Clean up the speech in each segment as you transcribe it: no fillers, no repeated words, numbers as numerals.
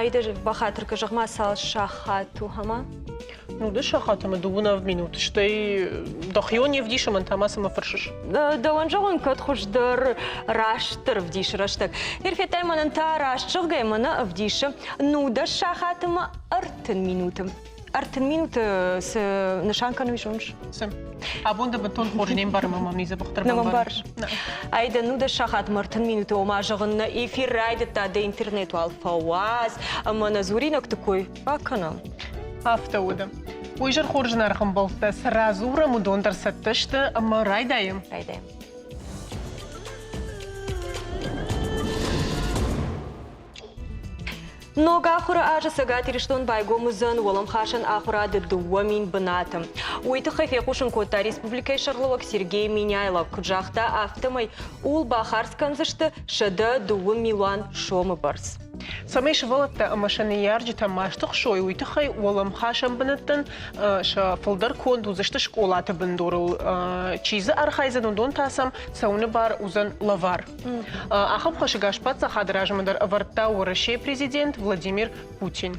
Аида, бахатыр кӕ, зӕгъ-ма, цал сахат у, ӕмӕ? Ну, ды сахат ӕмӕ дыууын авд минут, стӕй дӕхион не вдисы, мӕн та ма цӕмӕ фӕрсыс? Дӕуӕн зӕгъон, кӕд хуыздӕр, растдӕр ӕвдисы рӕстӕг. Ныр федтай мӕнӕн та раст зӕгъгӕ мӕнӕ ӕвдисы 19 сахат ӕмӕ 30 минуты. 30 минуты цы нысан кӕны, уый зоныс? Цы? Абон дӕ бынтон хорз не мбарым ӕмӕ ми дзӕбӕхдӕр Не мбарыс? Айда 19 сахатмӕ 30 минуты, ома зӕгъын, нӕ эфир райдыдта, дӕ интернет уал фӕуадз, ӕмӕ нӕ дзуринӕгты кой бакӕнӕм. Афтӕ уыд. Уый зӕр хорз зынаргъ ӕмбӕлттӕ, цы радзурӕм, уыдон дӕр цӕттӕ сты ӕмӕ райдайӕм. Райдайӕм. Ног ахуыры азы Цӕгат Ирыстон байгом уыдзӕн уӕлӕмхасӕн ахуырады 2000 бынаты. Уый тыххӕй фехъусын кодта республикӕйы сӕргълӕууӕг Сергей Меняйло. Куыд загъта, афтӕмӕй ууыл бахардз кӕндзысты 102 милуан сомы бӕрц. Цӕмӕй сывӕллӕттӕ ӕмӕ сӕ ныййарджытӕ ма стыхсой, уый тыххӕй уӕлӕмхасӕн бынӕттӕн сӕ фылдӕр конд уыдзысты скъолаты бындурыл. Чи дзы архайдзӕн, уыдон та сӕм цӕуыны бар уыдзӕн лӕвар. Ахӕм хӕсыгас паддзахады размӕ дӕр ӕвӕрдта Уӕрӕсейы президент Владимир Путин.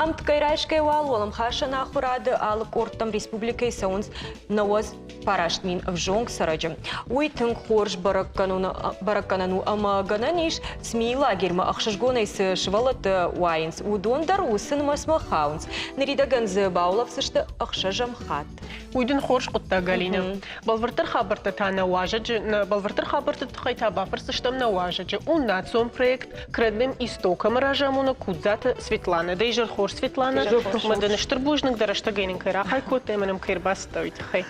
Ӕмткӕй райсгӕ уал уӕлӕмхасӕн ахуырады алы къордтӕм республикӕйы цӕуынц 99 000 ӕвзонг цӕрӕджы. Уый тынг хорз бӕрӕггӕнӕн у ӕмӕ гӕнӕн ис СМИ лагерьмӕ ӕхсызгонӕй цы сывӕллӕттӕ уайынц, уыдон дӕр уыцы нымӕцмӕ хауынц. Ныридӕгӕн дзы баулӕфдзысты ӕхсӕзӕм хатт. Уый дын хорз хъуыддаг, Галинӕ. Бӕлвырддӕр хабӕрттӕ та нӕ уазӕджы, нӕ бӕлвырддӕр хабӕртты тыххӕй та бафӕрсдзыстӕм нӕ уазӕджы. У национ проект К родным истокам разамонӕг Кудзаты Светланӕ. Дӕ изӕр хорз, Светланӕ. Ӕмӕ дын стыр бузныг дӕ рӕстӕгӕй нын кӕй рахай кодтай ӕмӕ нӕм кӕй ӕрбацыдтӕ, уый тыххӕй.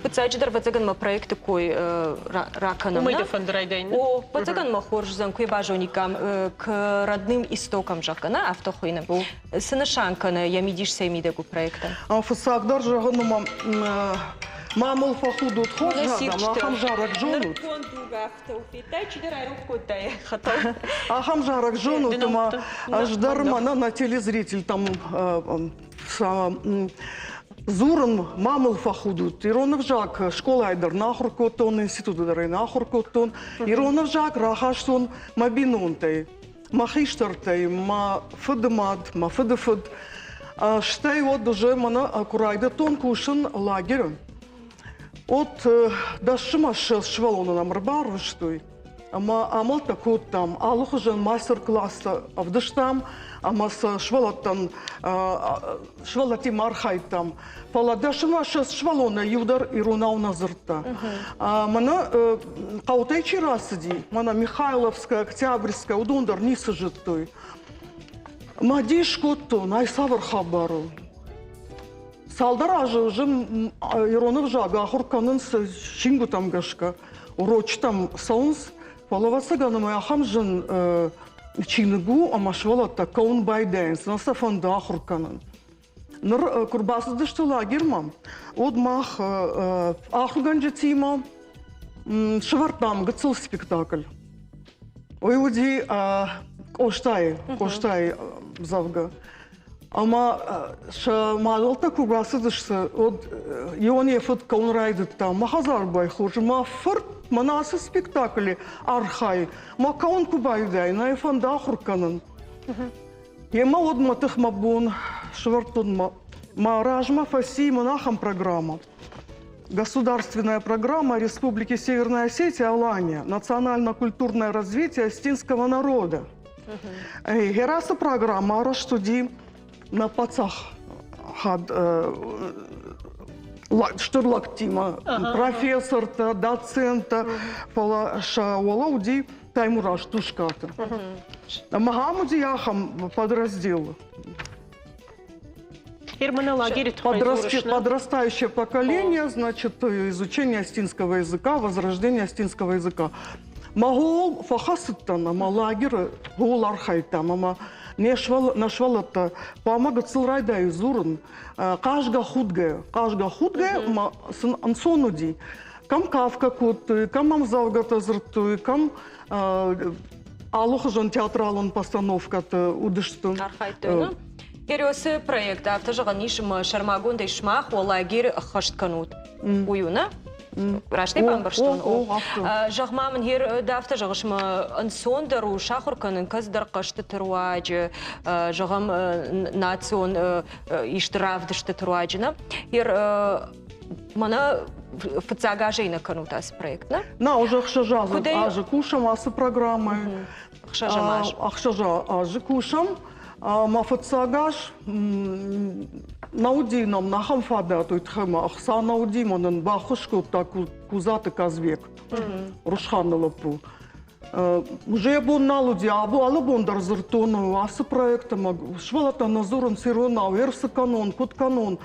Фыццаджыдӕр, ӕвӕццӕгӕн, мӕ проекты кой ракӕнӕм. Уымӕй дӕ фӕнды райдайын? О, ӕвӕццӕгӕн мӕ хорз уыдзӕн, куы йӕ базониккам, к родным истокам, зӕгъгӕ, нӕ афтӕ хуыйны. Цы нысан кӕны, йӕ мидис цӕй мидӕг у проектӕн? Фыццагдӕр зӕгъын, ӕмӕ ма мыл фӕхудут хорз адӕм, ахӕм зарӕг зонут. Ахӕм зарӕг зонут, ӕмӕ ӕз дӕр мӕнӕ на телезрительтӕм дзурын, ма мыл фӕхудут. Ирон ӕвзаг скъолайы дӕр нӕ ахуыр кодтон, институты дӕр ӕй нӕ ахуыр кодтон. Ирон ӕвзаг рахастон мӕ бинонтӕй. Мӕ хистӕртӕй мӕ фыды мад, мӕ фыды фыд. Стӕй уӕд уже мӕнӕ куы райдыдтон кусын лагеры, от дӕсмӕ ссӕдз сывӕллоны нӕм ӕрбарвыстой ӕмӕ амӕлттӕ кодтам, алыхуызӕн мастер-класстӕ ӕвдыстам ӕмӕ сӕ сывӕллӕттӕн сывӕллӕттимӕ архайдтам. Фӕлӕ дӕсмӕ ссӕдз сывӕллонӕй иу дӕр иронау нӕ дзырдта. Мӕнӕ хъӕутӕй чи рацыди, мӕнӕ Михайловская, Октябрьская, уыдон дӕр ницы зыдтой. Мӕ дис кодтон, ай цавӕр хабар у? Цалдӕр азы уже ирон ӕвзаг ахуыр кӕнынц чингуытӕм гӕсгӕ, урочытӕм цӕуынц, фӕлӕ ӕвӕццӕгӕн ӕмӕ ахӕм зын чиныг у, ӕмӕ сывӕллӕттӕ кӕуын байдайынц, нӕ сӕ фӕнды ахуыр кӕнын. Ныр куы рбацыдысты лагермӕ, уӕд мах ахуыргӕнджытимӕ сӕвӕрдтам гыццыл спектакль. Уый уыди Къостайы, Къостайы ӕмдзӕвгӕ. Ӕмӕ сӕ мадӕлтӕ куы рацыдысты, уӕд иуӕн йӕ фыд кӕуын райдыдта. Мӕ хӕдзар байхорз, мӕ фырт мӕнӕ ацы спектаклы архайы. Мӕ кӕуын куы байдайын, ӕй фӕнды ахуыр кӕнын. Емӕ уӕд мӕ тых мӕ бон сӕвӕрдтон мӕ мӕ размӕ фӕци мын ахӕм программӕ. Государственная программа Республики Северная Осетия Алания «Национально-культурное развитие осетинского народа». Герасы программа арӕзт уыди нӕ паддзахад стыр лӕгтимӕ, профессортӕ, доценттӕ, фӕлӕ сӕ уӕлӕ уыди Таймураз Тускъаты. Ӕмӕ ахӕм уыди ахӕм подраздел. Подрастающее поколение, значит, изучение осетинского языка, возрождение осетинского языка. Мӕ фӕхӕцыдтӕн ӕмӕ лагеры гол архайдтам ӕмӕ не нӕ сывӕллӕттӕ хъуамӕ гыццыл райдайой дзурын, хъазгӕ-худгӕ, хъазгӕ-худгӕ ма сын ӕнцон уыди. Кӕм кафгӕ кодтой, кӕм ӕмдзӕвгӕтӕ дзырдтой, кӕм алыхуызон театралон постановкӕты уыдысты. Архайдтой, ну? Гериосы проект афтӕ зӕгъӕн ис, ӕмӕ сӕрмагондӕй сымах уӕ лагерь ӕххӕст кӕнут. Уый у, нӕ? Раст ӕй бамбӕрстон? О, Зӕгъ-ма мын, ды афтӕ зӕгъыс, мӕ ӕнцондӕр у сахуыр кӕнын кӕцыдӕр хъӕзтыты руаджы, зӕгъӕм, национ исты равдыстыты руаджы, нӕ? Мӕнӕ фыццаг азӕй нӕ кӕнут ацы проект, нӕ? Нӕ, уже ӕхсӕз азы кусӕм ацы программӕйы. Ӕхсӕзӕм аз. Ӕхсӕз азы кусӕм. Мӕ фыццаг аз нӕ уыди нӕм ахӕм фадат, уый тыххӕй ма ӕхца нӕ уыди, мӕ нын баххуыс кодта Кузаты Казбек, Русханы лӕппу. Уже йӕ бон нал уыди, алы бон дӕр дзырдтон ацы проект ӕмӕ сывӕллӕттӕ нӕ дзурынц иронау, ӕрцы кӕнон, куыд кӕнон.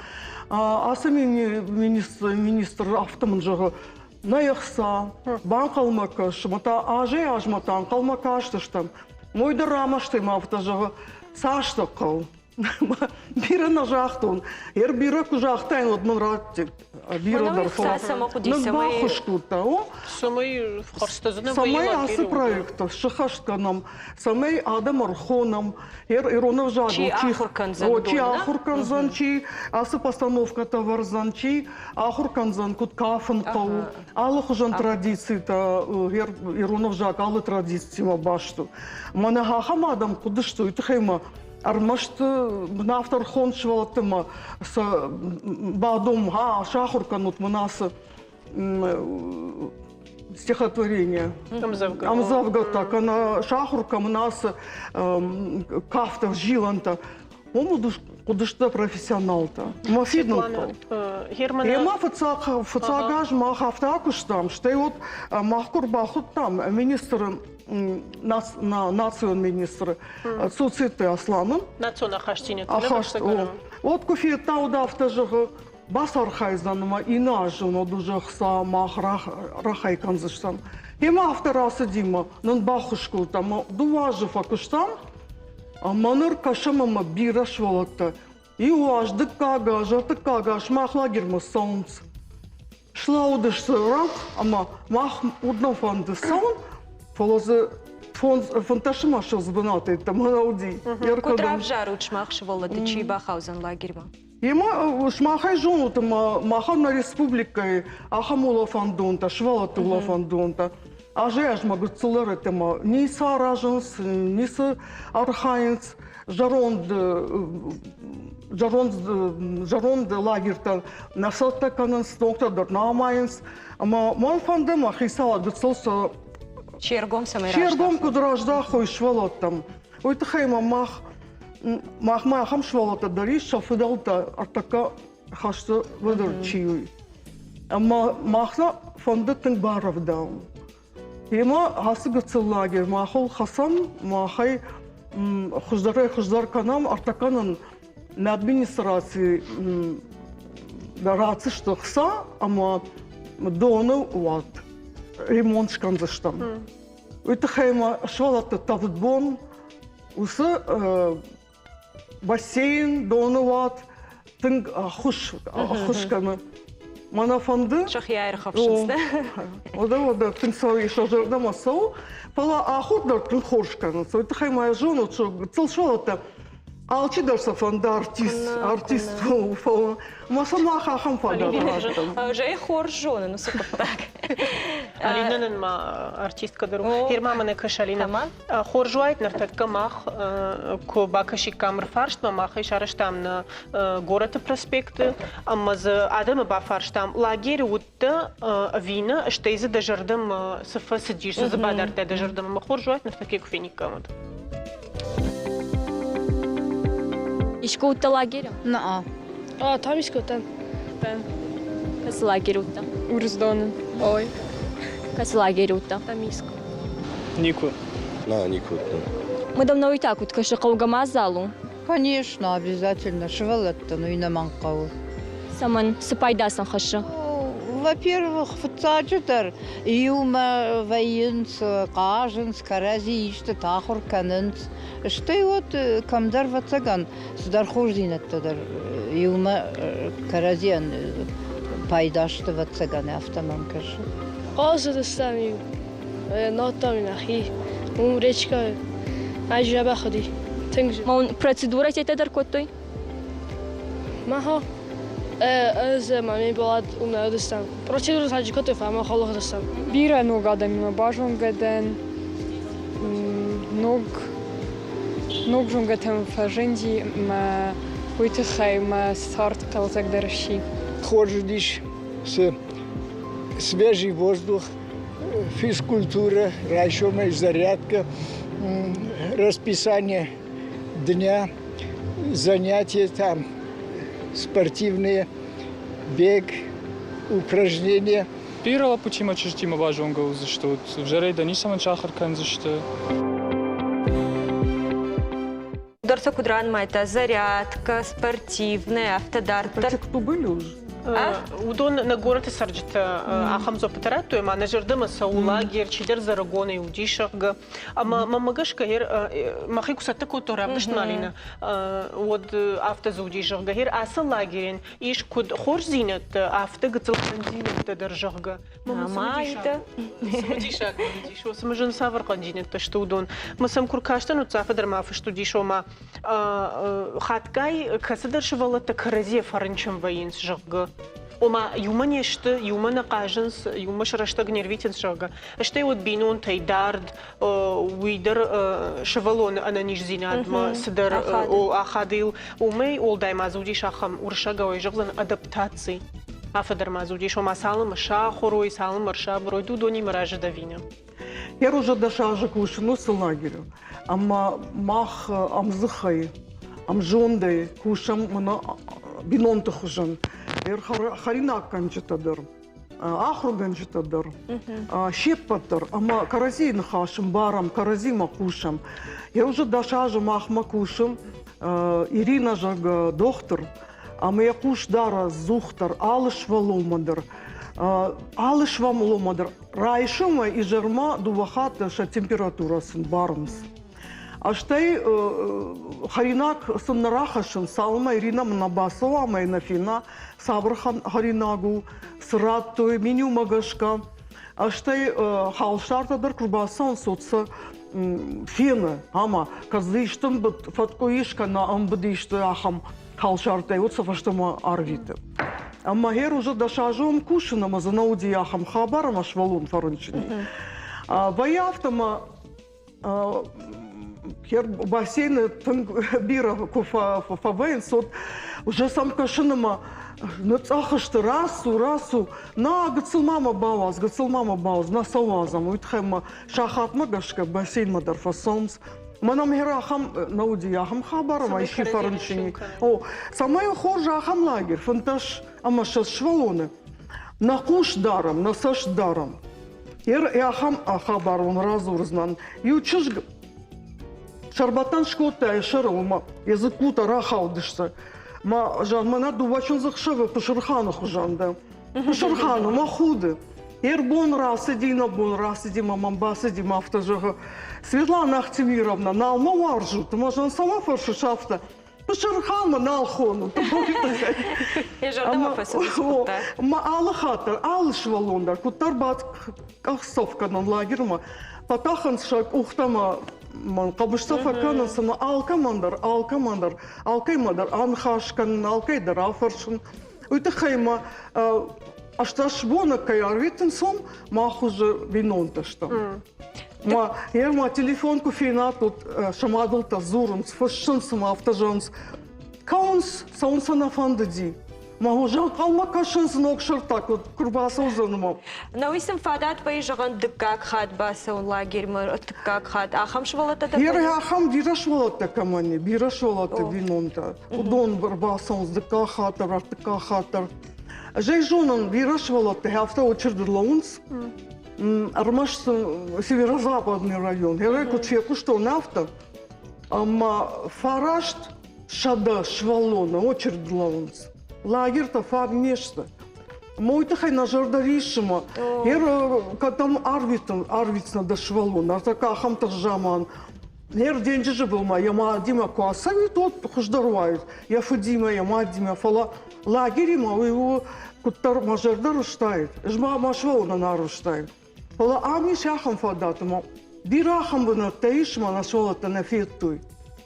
Ацы министр афтӕ мын зӕгъы, нӕ ӕхца, банхъӕлмӕ кӕс, ӕмӕ та азӕй-азмӕ та ӕнхъӕлмӕ кастыстӕм. Мой дӕр рамӕстӕй ма афтӕ зӕгъы, цас дӕ хъӕуы? Бирӕ нӕ загътон. Ер бирӕ куы загътаин, уӕд мын радтид бирӕ дӕр. Нын баххуыс кодта, о. Цӕмӕй хӕрзтӕ дзы нӕ Цӕмӕй ацы проекттӕ сыххӕст кӕнӕм, цӕмӕй адӕм ӕрхонӕм, ирон ӕвзагыл чи ахуыр кӕндзӕн, чи ахуыр кӕндзӕн, чи ацы постановкӕтӕ вӕрдзӕн, чи ахуыр кӕндзӕн, куыд кафын хъӕуы, алыхуызӕн традицитӕ, ирон ӕвзаг алы традицитимӕ баст у. Мӕнӕ ахӕм адӕм хъуыдысты, уый тыххӕй ма ӕрмӕст мын афтӕ рхон сывӕллӕтты ма сӕ бадом, ха, сахуыр кӕнут мын ацы стихотворение. Ӕмдзӕвгӕ. Ӕмдзӕвгӕтӕ, кӕнӕ сахуыр кӕмын ацы кафты зилӕнтӕ. Уым хъуыдысты профессионалтӕ. Мӕ фидын хъӕуы. Ема фыццаг фыццаг аз мах афтӕ акуыстам, стӕй вот мах куы рбахуыдтам министры национ министры Цуциты Асланы. Национ ахастдзинӕдты. Ахаст, вот куы федта, уӕд афтӕ зӕгъы, бацархайдзӕн ӕмӕ иннӕ аз уӕд уже ӕхца мах рахай кӕндзыстӕм. Ема афтӕ рацыди мӕ нын баххуыс кодта ӕмӕ дыууӕ азы фӕкуыстам. Ӕмӕ ныр кӕсӕм ӕмӕ бирӕ сывӕллӕттӕ. Иу аз, дыккаг аз, ӕртыккаг аз мах лагермӕ цӕуынц. Слӕууыдысты рӕнхъ ӕмӕ мах уд нӕ фӕнды цӕуын, фӕлӕ дзы фынддӕсӕм ссӕдз бынаты йеддӕмӕ нӕ уыди. Куыд равзарут сымах сывӕллӕтты, чи бахаудзӕн лагерьмӕ? Ема сымахӕй зонут, ӕмӕ махӕн нӕ республикӕйы ахӕм улӕфӕндонтӕ, сывӕллӕтты улӕфӕндонтӕ азӕй-азмӕ гыццылдӕр ӕмӕ ницы аразынц, ницы архайынц. Зӕронд зӕронд зӕронд лагертӕ нӕ цӕттӕ кӕнынц, ногтӕ дӕр нӕ амайынц. Ӕмӕ мӕн фӕнды мӕ хицауад гыццыл сӕ Се ргом цӕмӕй се ргом куыд раздахой сывӕллӕттӕм, уый тыххӕй ма мах махмӕ ахӕм сывӕллӕттӕ дӕр ис, сӕ фыдӕлтӕ ӕртӕккӕ хӕсты быдыр чи у. Ӕмӕ мах нӕ фӕнды тынг барӕвдауын. Ема ацы гыццыл лагерь махыл хӕцӕм, махӕй хуыздӕрӕй хуыздӕр кӕнӕм, ӕртӕккӕ нын нӕ администраци ратдзысты хца ӕмӕ доны уат ремонт скӕндзыстӕм. Уый тыххӕй ма сывӕллӕтты тӕвд бон уыцы бассейн, доны уат тынг ӕххуыс ӕххуыс кӕны. Мӕнӕ фӕнды. Сӕхи аирхӕфсынц. Уӕдӕ, уӕдӕ, тынг цӕуы сӕ зӕрдӕмӕ цӕуы, фӕлӕ ахуыр дӕр тынг хорз кӕнынц. Уый тыххӕй ма йӕ зонут, что гыццыл сывӕллӕттӕ алчидӕр сӕ фӕнды артист, артист фӕуын. Мӕ сӕ мах ахӕм фадат раттӕм. Ӕз ӕй хорз зонын уыцы хъуыддаг. Алина нын ма артисткӕ дӕр у. Герма мӕнӕ кӕс, Алина. Хорз уаид ныртӕккӕ мах куы бакӕсиккам ӕрфарстмӕ, мах ӕй сарӕзтам нӕ горӕты проспекты ӕмӕ дзы адӕмы бафарстам, лагеры уыдтӕ ӕви нӕ, стӕй дзы дӕ зӕрдӕмӕ цы фӕцыдис, цы дзы бадардтай дӕ зӕрдӕмӕ. Мӕ хорз уаид ныртӕккӕ куы фениккам уӕд. Искуы уыдтӕ лагеры? Наа. А, там искуы Кӕцы лагерь уыдтӕ? Урсдоны. Ой. Кӕцы лагерь уыдтӕ? Тамиск. Никуы. На, никуы уыдтӕн. Мы давно и так уыд кӕсы хъӕугӕ мадзал у. Конечно, обязательно. Сывӕллӕттӕн уый нӕмӕнг хъӕуы. Цӕмӕн? Цы пайда сын хӕссы? Во-первых, фыццаджыдӕр иумӕ вӕййынц, хъазынц, кӕрӕдзи исты ахуыр кӕнынц. Стӕй вот кӕмдӕр, ӕвӕццӕгӕн, цыдӕр хорздзинӕдтӕ дӕр иумӕ кӕрӕдзийӕн пайда сты, ӕвӕццӕгӕн, афтӕ мӕм кӕсы. Хъазыдыстӕм-иу, надтам-иу нӕхи, уым речкӕ ӕз дзӕбӕх уыди, тынг. Ма уын процедурӕтӕ дӕр кодтой? Маха. Ӕз мӕ балад уымӕ Процедура таджи кодтой, фӕлӕ холлыгъдыстӕм. Бирӕ ног адӕмимӕ базонгӕ дӕн, ног ног зонгӕтӕм фӕзынди мӕ уый тыххӕй мӕ цард хъӕлдзӕгдӕр сси. Хорз уыдис цы свежий воздух, физкультура, райсомӕй зарядка, расписание дня, занятия там спортивные, бег, упражнения. Бирӕ лӕппутимӕ чызджытимӕ базонгӕ уыдзыстут, ӕвзӕрӕй дӕ ницӕмӕн сахуыр кӕндзысты. Дӕр сӕ куыд ранымайдта зарядка, спортивная, афтӕ дарддӕр. Те, кто были уже? Уыдон нӕ горӕты цӕрджытӕ ахӕм дзуаппытӕ радтой, ӕмӕ нӕ зӕрдӕмӕ цӕуы лагерь, чидӕр зӕрыгонӕй уыдис, зӕгъгӕ. Ӕмӕ мӕмӕ гӕсгӕ мӕхи куы цӕттӕ кодтон равдыстмӕ, Алинӕ, уӕд афтӕ дзы уыдис, зӕгъгӕ, ацы лагерӕн ис куыд хорздзинӕдтӕ, афтӕ гыццыл хъӕндзинӕдтӕ дӕр, зӕгъгӕ. Цымыдисаг уыдис, цымыдисон цавӕр хъӕндзинӕдтӕ сты уыдон. Мӕ сӕм куы ркастӕн, уыдзафы дӕр ма фыст уыдис, ома хатгай кӕцыдӕр сывӕллӕттӕ кӕрӕдзийӕ фӕрынчын вӕййынц, зӕгъгӕ. Ома иумӕ не сты, иумӕ нӕ хъазынц, иумӕ сӕ рӕстӕг не рвитынц, зӕгъгӕ. Стӕй уӕд бинонтӕй дард, уый дӕр сывӕллоны ӕнӕниздзинадмӕ цыдӕр ахады. Уымӕй уӕлдай ма дзы уыдис ахӕм уырыссагау зӕгъдзӕн адаптаци. Афтӕ дӕр ма дзы уыдис, ома цалынмӕ сахуыр уой, цалынмӕ ӕрсабыр уой, уыдонимӕ разы дӕ ӕви нӕ? Я уже дӕс азы кусын уыцы лагеры, ӕмӕ мах ӕмдзыхӕй, ӕмзондӕй кусӕм мӕнӕ бинонты хуызӕн. Хӕринаггӕнджытӕ дӕр, ахуыргӕнджытӕ дӕр, се ппӕт дӕр ӕмӕ кӕрӕдзийы ныхас ӕмбарӕм, кӕрӕдзимӕ хъусӕм. Я уже дӕс азы махмӕ кусы Ирина, зӕгъгӕ, дохтыр, ӕмӕ йӕ хъус дары ӕдзухдӕр алы сывӕллонмӕ дӕр. Алы сывӕллонмӕ дӕр райсомӕй изӕрмӕ дыууӕ хатты сӕ температурӕ сын барынц. Стӕй хӕринаг сын нӕ рахӕссынц, цалынмӕ Иринӕ нӕ бацӕуа ӕмӕ нӕ фена, цавӕр хӕринаг у, цы радтой, менюмӕ гӕсгӕ. Стӕй халсартӕ дӕр куы рбацӕуынц, уӕд сӕ фены, ӕмӕ кӕд дзы исты ӕмбыд фӕткъуы ис кӕнӕ ӕмбыд исты ахӕм халсартӕй, уӕд сӕ фӕстӕмӕ арвиты. Ӕмӕ гъер уже дӕсазон кусын ӕмӕ дзы нӕ уыди ахӕм хабар, ӕмӕ сывӕллон фӕрынчын и. Вӕййы афтӕ, ӕмӕ бассейны тынг бирӕ куы фӕвӕййынц, уӕд уже сӕм кӕсын ӕмӕ ныцъӕх сты, рацу, рацу. На, гыццыл ма мӕ бауадз, гыццыл ма мӕ бауадз, нӕ сӕ уадзӕм. Уый тыххӕй мӕ сахатмӕ гӕсгӕ бассейнмӕ дӕр фӕцӕуынц. Мӕнӕ мӕ ахӕм нӕ уыди ахӕм хабар, ӕмӕ исчи фӕрынчын и. О, цӕмӕй хорз ахӕм лагерь, 25 ӕмӕ 20 сывӕллоны нӕ хъус дарӕм, нӕ цӕст дарӕм. Ахӕм хабар уын радзурдзынӕн. Иу чызг сӕрбӕттӕн скодта йӕ сӕрыл ӕмӕ йӕ дзыккутӕ рахаудысты. Мӕ зӕгъ, мӕнӕ дыууӕ чындзы хсӕвы Пысырханы хуызӕн дӕ. Пысырханы мӕ худы. Ӕрбон рацыди, нӕ бон рацыди, мӕ мӕм бацыди, мӕ афтӕ зӕгъы: Светлана Ахтемировна, нал мӕ уарзут? Мӕ зӕгъын, цӕмӕ фӕрсыс афтӕ? Пысырханмӕ нал хонут. Йӕ зӕрдӕмӕ фӕцыдис хъуыддаг. Мӕ алы хатт дӕр, алы сывӕллон дӕр куыддӕр къахдзӕф кӕнын лагермӕ, фӕтӕхынц сӕ къухтӕ мӕ мӕн хъӕбыстӕ фӕкӕнынц ӕмӕ алкӕмӕн дӕр, алкӕмӕн дӕр, алкӕимӕ дӕр аныхас кӕнын, алкӕй дӕр афӕрсын. Уый тыххӕй мӕ 18 боны кӕй арвитынц уым, мах хуызы бинонтӕ стӕм. Ма, йе ма телефон куы фенат, уӕд сӕ мадӕлтӕ дзурынц, фыссынц ӕмӕ афтӕ зӕгъынц, кӕуынц, цӕуын сӕ нӕ фӕндыди. Мӕ хуызӕн хъӕумӕ кӕсынц ног сырдтӕ, куы рбацӕудзӕн ӕмӕ. Науи сын фадат вӕййы, зӕгъӕн, дыккаг хатт бацӕуын лагерьмӕ, ӕртыккаг хатт. Ахӕм сывӕллӕттӕ дӕр Бирӕ ахӕм бирӕ сывӕллӕттӕ кӕмӕн и, бирӕ сывӕллӕтты бинонтӕ. Уыдон ӕрбацӕуынц дыккаг хатт дӕр, ӕртыккаг хатт дӕр. Ӕз ӕй зонын, бирӕ сывӕллӕттӕ афтӕ очереды лӕууынц, ӕрмӕст северо-западный район. Гъе куыд фехъуыстон, афтӕ. Ӕмӕ 900 сывӕллоны очереды лӕууынц. Лагертӕ фаг не сты. Ӕмӕ уый тыххӕй нӕ зӕрдӕ риссы ӕмӕ кӕдӕм арвитын, арвитдзынӕ дӕ сывӕллоны, ӕртӕккӕ ахӕм тыхст заман. Нер денджызы былмӕ йӕ мадимӕ куы ацӕуид, уӕд хуыздӕр уаид йӕ фыдимӕ, йӕ мадимӕ, фӕлӕ лагеримӕ уый у, куыддӕр мӕ зӕрдӕ рыстаид, ӕз ма мӕ сывӕллонӕн арвыстаин. Фӕлӕ ам ис ахӕм фадат, ӕмӕ бирӕ ахӕм бынӕттӕ ис, ӕмӕ нӕ сывӕллӕттӕ нӕ федтой.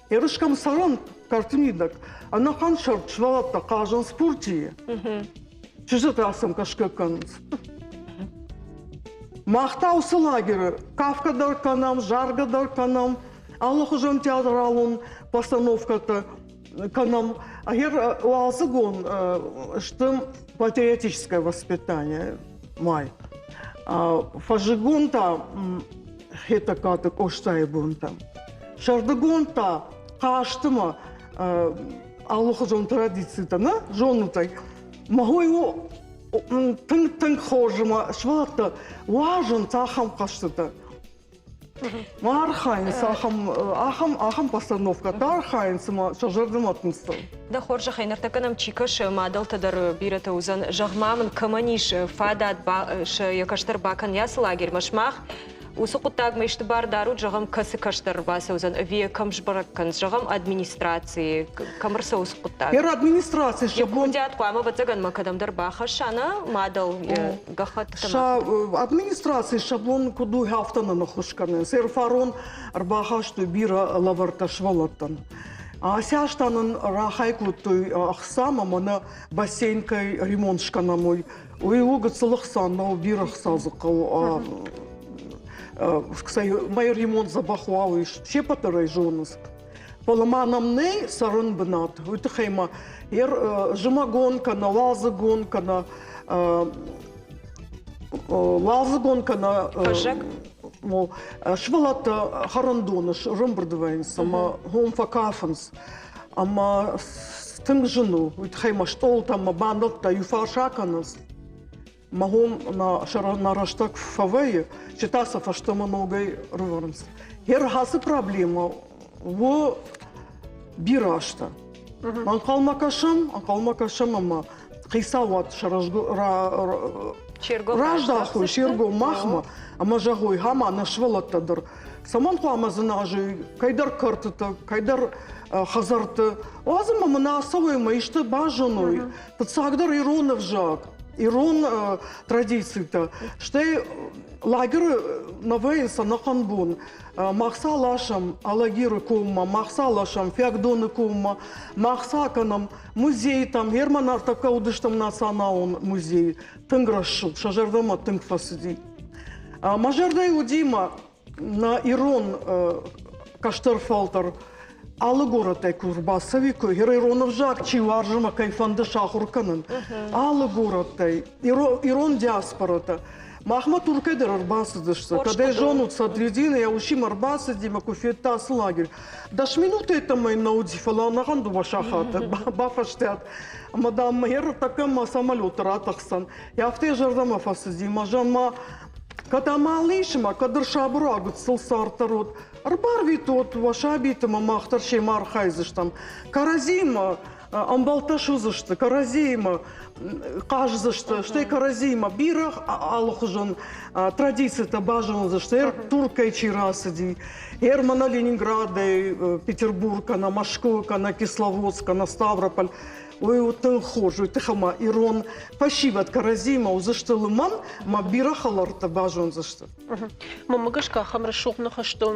Ерыс кӕм цӕрын, кӕрты мидӕг ӕнӕхъӕн сӕрд сывӕллӕттӕ хъазынц пуртийы. Чызджытӕ сӕм кӕсгӕ кӕнынц. Мах та уыцы лагеры кафгӕ дӕр кӕнӕм, заргӕ дӕр кӕнӕм, алыхуызон театралон постановкӕтӕ кӕнӕм. Ӕгӕр уалдзыгон сты патриотическое воспитание май. Фӕззыгон та Хетӕгкаты Къостайы бонтӕ. Сӕрдыгон та хъазтымӕ алыхуызон традицитӕ нӕ зонут ӕй. Мӕ у тынг-тынг хорз ӕмӕ сывӕллӕттӕ уарзынц ахӕм хъӕзтытӕ. Ма архайынц ахӕм, ахӕм, ахӕм постановкӕтӕ архайынц ӕмӕ сӕ зӕрдӕмӕ тынг цӕуы. Дӕ хорзӕхӕй, ныртӕккӕ нӕм чи кӕсы, мадӕлтӕ дӕр бирӕтӕ уыдзӕн. Зӕгъ-ма мын, кӕмӕн ис фадат йӕ кӕстӕр бакӕн ацы лагерьмӕ сымах Уыцы хъуыддагмӕ исты бар дарут, зӕгъӕм, кӕцы кӕстӕр ӕрбацӕудзӕн ӕви йӕ кӕм сбӕрӕг кӕнынц, зӕгъӕм, администрацийы, кӕм ӕрцӕуы уыцы хъуыддаг? Йӕ администраци сӕ бон... Курдиат хъуамӕ, ӕвӕццӕгӕн, мӕ кӕдӕмдӕр бахӕсса, нӕ мадӕл гӕххӕттытӕ? Сӕ администраци сӕ бон куыд у, афтӕ нын ӕххуыс кӕнынц. Ӕрфарон ӕрбахастой бирӕ лӕвӕрттӕ сывӕллӕттӕн. Ацы аз та нын рахай кодтой ӕхца ӕмӕ нӕ бассейн кӕй ремонт скӕнӕм, уый. Уый у гыццыл ӕхца нӕу, бирӕ ӕхца дзы хъӕуы. Мӕ ремонт дзӕбӕх уа, уый се ппӕт дӕр ӕй зонынц. Фӕлӕ ма нӕм нӕй цӕрын бынат. Уый тыххӕй ма зымӕгон кӕнӕ уалдзыгон кӕнӕ уалдзыгон кӕнӕ Фӕззӕг? Сывӕллӕттӕ хӕрӕндоны рымбырд вӕййынц ӕмӕ хом фӕкафынц. Ӕмӕ тынг зын у, уый тыххӕй мӕ стъолтӕ мӕ бандӕттӕ иу фарс акӕнынц. Мӕ хом нӕ рӕстӕг фӕвӕййы, чи та сӕ фӕстӕмӕ ногӕй рывӕрынц. Гъер ацы проблемӕ у бирӕ азтӕ. Ӕнхъӕлмӕ кӕсӕм, ӕнхъӕлмӕ кӕсӕм ӕмӕ хицауад раздахой се ргом махмӕ ӕмӕ зӕгъой, ма нӕ сывӕллӕттӕ дӕр цӕмӕн хъуамӕ дзыназой кӕйдӕр кӕртыты, кӕйдӕр хӕдзӕртты. Уадз ӕмӕ мын ацӕуой ӕмӕ исты базоной. Фыццагдӕр ирон ӕвзаг, ирон традицитӕ. Стӕй лагеры нӕ вӕййынц ӕнӕхъӕн бон. Мах сӕ ласӕм Алагиры коммӕ, мах сӕ ласӕм Фиагдоны коммӕ, мах сӕ кӕнӕм музейтӕм. Герман ӕртӕккӕ уыдыстӕм националон музейы. Тынг рӕсугъд, сӕ зӕрдӕмӕ тынг фӕцыди. Мӕ зӕрдӕйы уыди мӕ нӕ ирон кӕстӕр фӕлтӕр алы горӕттӕй куы рбацӕуиккой, ирон ӕвзаг чи уарзы ӕмӕ кӕй фӕнды сахуыр кӕнын, алы горӕттӕй, ирон диаспорӕтӕ. Махмӕ Туркӕй дӕр ӕрбацыдысты. Кӕд ӕй зонут, Садриддин йӕ усимӕ ӕрбацыди мӕ куы федта ацы лагерь. 10 минуты йеддӕмӕ йын нӕ уыди, фӕлӕ ӕнӕхъӕн 2 сахаты бафӕстиат. Ӕмӕ, дам, мӕ ӕртӕккӕ мӕ самолеты ратӕхдзӕн. Афтӕ йӕ зӕрдӕмӕ фӕцыди. Мӕ зӕн-ма кӕд амал ис ӕмӕ кӕд ӕрсабыр уа гыццыл царддӕр уыд, ӕрбарвитут уӕ сабиты ӕмӕ мах дӕр семӕ архайдзыстӕм. Кӕрӕдзиимӕ ӕмбӕлттӕ суыдзысты, кӕрӕдзиимӕ хъаздзысты, стӕй кӕрӕдзиимӕ бирӕ алыхуызон традицитӕ базондзысты. Ӕр Туркӕй чи рацыди, ӕр мӕнӕ Ленинградӕй, Петербург кӕнӕ Мӕскуы кӕнӕ Кисловодск кӕнӕ Ставрополь. Уый у тынг хорз, уый тыххӕй ма ирон фӕсивӕд кӕрӕдзиимӕ уыдзысты лымӕн, ӕмӕ бирӕ хӕлӕрттӕ базондзысты. Мӕнмӕ гӕсгӕ ахӕм рӕсугъд ныхӕстыл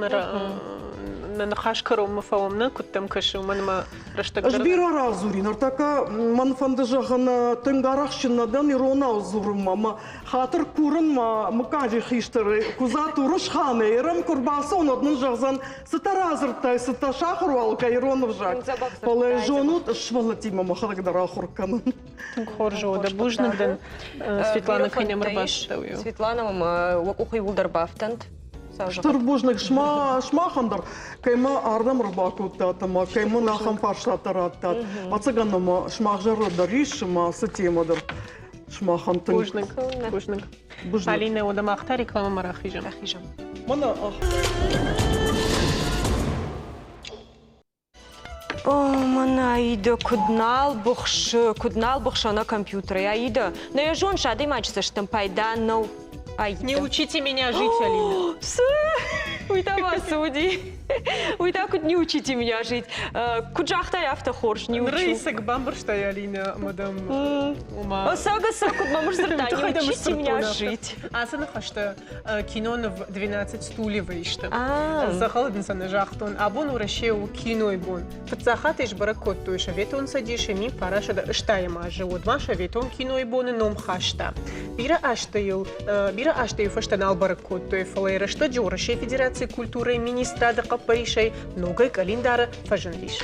нӕ ныхас кӕронмӕ фӕуӕм, нӕ куыд дӕм кӕсы, уымӕн ӕмӕ рӕстӕг Ӕз бирӕ радзурин. Ныртӕккӕ мӕн фӕнды зӕгъын, тынг арӕхстджын нӕ дӕн иронау дзурынмӕ. Мӕ хатыр курын мӕ мыггаджы хистӕр Куыдзаты Уырысханы. Ерӕм куы рбацӕуон, уӕд мын зӕгъдзӕн, цытӕ радзырдтай, цытӕ сахуыр уал кӕ ирон ӕвзаг. Фӕлӕ зонут, сывӕллӕттимӕ мӕхӕдӕг дӕр ахуыр кӕнын. Тынг хорз у, дӕ бузныг дын, Светлана, кӕй нӕм ӕрбацыдтӕ, Светлана, уӕ къухы иууылдӕр бафтӕнт. Стыр бузныг сымахӕн дӕр, кӕй мӕ ардӕм ӕрбакодтат ӕмӕ кӕй мын ахӕм фарстатӕ радтат. Ӕцӕгӕн ӕмӕ сымах зӕрдӕ дӕр ис ӕмӕ ацы темӕ дӕр сымахӕн тынг. Бузныг. Бузныг. Бузныг. Алинӕ, уӕдӕ мах та рекламӕмӕ рахизӕм. Рахизӕм. Мӕнӕ О, мӕнӕ Аидӕ куыд нал быхсы, куыд нал быхсы ӕнӕ компьютерӕй. Аидӕ, нӕ йӕ зоныс, адӕймаджы цӕстӕн пайда нӕу. Не учите меня жить, Алина. Цы? Уый та ма цы уыди? Уый та куыд не учите меня жить? Куыд загътай, афтӕ хорз не учу. Ныры бамбӕрстай, Алина, мадам, ома... Сага сӕ куыд мӕм сдзырдта, не учите меня жить. Ацы ныхӕстӕ киноныв 12 стульев сты. Дзӕгъӕлы дын сӕ нӕ загътон. Абон Уӕрӕсе у кинойы бон. Фыццаг хатт ӕй сбӕрӕг кодтой Советон Цӕдисы 1980 азы, уӕдмӕ Советон кинойы боны ном хаста. Бирӕ азты йыл бирӕ азты йыл фӕстӕ нал бӕрӕг кодтой, фӕлӕ йӕ рӕстӕджы Уӕрӕсейы Федерацийы культурӕйы министрады хъӕппӕрисӕй ногӕй къӕлиндары фӕзындис.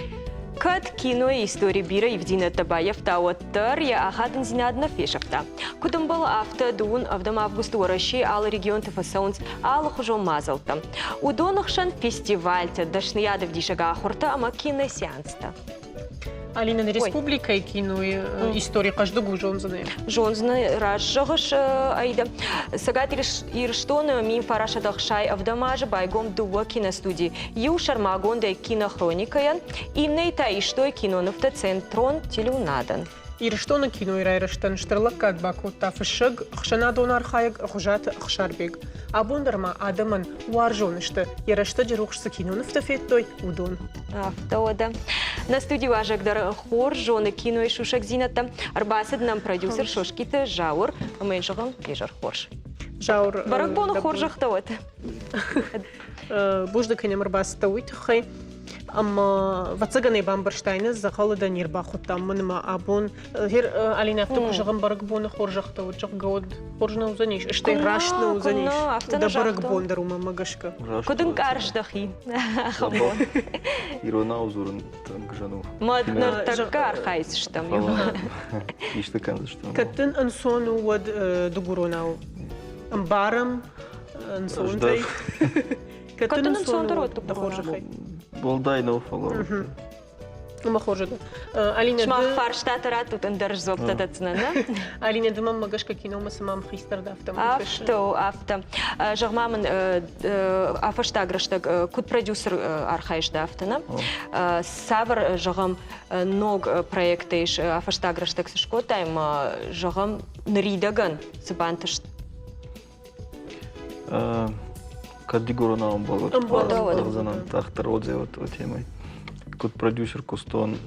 Кӕд кинойы истори бирӕ ивдзинӕдтӕ баййӕфта, уӕддӕр йӕ ахадындзинад нӕ фесӕфта. Куыд ӕмбӕлы, афтӕ дыууын ӕвдӕм августы Уӕрӕсейы алы регионты фӕцӕуынц алыхуызон мадзӕлттӕ. Уыдоны хсӕн фестивальтӕ, дӕсныйадӕвдисӕг ахуыртӕ ӕмӕ киносеанстӕ. Алина, нӕ республикӕйы кинойы истори хъӕздыг у, зондзынӕ? Зондзынӕ, раст зӕгъыс, Аида. Цӕгат Ирыстоны 1960 азы байгом дыууӕ киностуди. Иу сӕрмагондӕй кинохроникӕйӕн, иннӕйы та истой кинонывтӕ Центрон телеуынадӕн. Ирыстоны кинойы райрӕзтӕн стыр лӕггад бакодта фыссӕг, ӕхсӕнадон архайӕг Хуызаты Ӕхсарбег. Абон дӕр ма адӕмӕн уарзон сты, йӕ рӕстӕджы рухс цы кинонывтӕ федтой, уыдон. Афтӕ уӕдӕ. Нӕ студийы уазӕг дӕр хорз зоны кинойы сусӕгдзинӕдтӕ. Ӕрбацыд нӕм продюсер Соскъиты Зауыр ӕмӕ йын зӕгъӕм изӕр хорз. Зауыр, Бӕрӕгбоны хорзӕхтӕ уӕд. Бузныг кӕнӕм ӕрбацыдтӕ уый тыххӕй. Ӕмӕ ӕвӕццӕгӕн ӕй бамбӕрстай, нӕ дзӕгъӕлы дӕ не рбахуыдтам мӕн ӕмӕ абон. Гъер, Алинӕ, афтӕ куы зӕгъӕм, бӕрӕгбоны хорзӕхтӕ уыд, зӕгъгӕ, уӕд хорз нӕ уыдзӕнис, стӕй раст нӕ уыдзӕнис. Дӕ бӕрӕгбон дӕр уымӕ гӕсгӕ. Куыд ӕнкъарыс дӕхи ахӕм бон? Иронау дзурын тынг зын у. Мад ныртӕккӕ архайдзыстӕм. Исты кӕндзыстӕм. Кӕд дын ӕнцон у, уӕд дыгуронау ӕмбарӕм, ӕнцонтӕй. Кӕд дын ӕнцондӕр уӕд дӕ хорзӕхӕй. Уӕлдай нӕу, фӕлӕ. Ӕмӕ хорз уыд. Алинӕ, Сымах фарстатӕ раттут, ӕндӕр дзуӕпптӕ дӕтдзынӕн, нӕ? Алинӕ, ды мӕм гӕсгӕ киномӕ цыма ӕмхицдӕр дӕ, афтӕ мӕм кӕсы. Афтӕ у, афтӕ. Зӕгъ-ма мын, а фӕстаг рӕстӕг куыд продюсер архайыс дӕ, афтӕ, нӕ? Цавӕр, зӕгъӕм, ног проекттӕ ис а фӕстаг рӕстӕг цы скодтай ӕмӕ, зӕгъӕм, ныридӕгӕн цы бантыст? Кӕд дигоронау ӕмбӕлӕт, зӕгъдзӕнӕн тагъддӕр отзӕвӕт темӕй. Куд продюсер кустон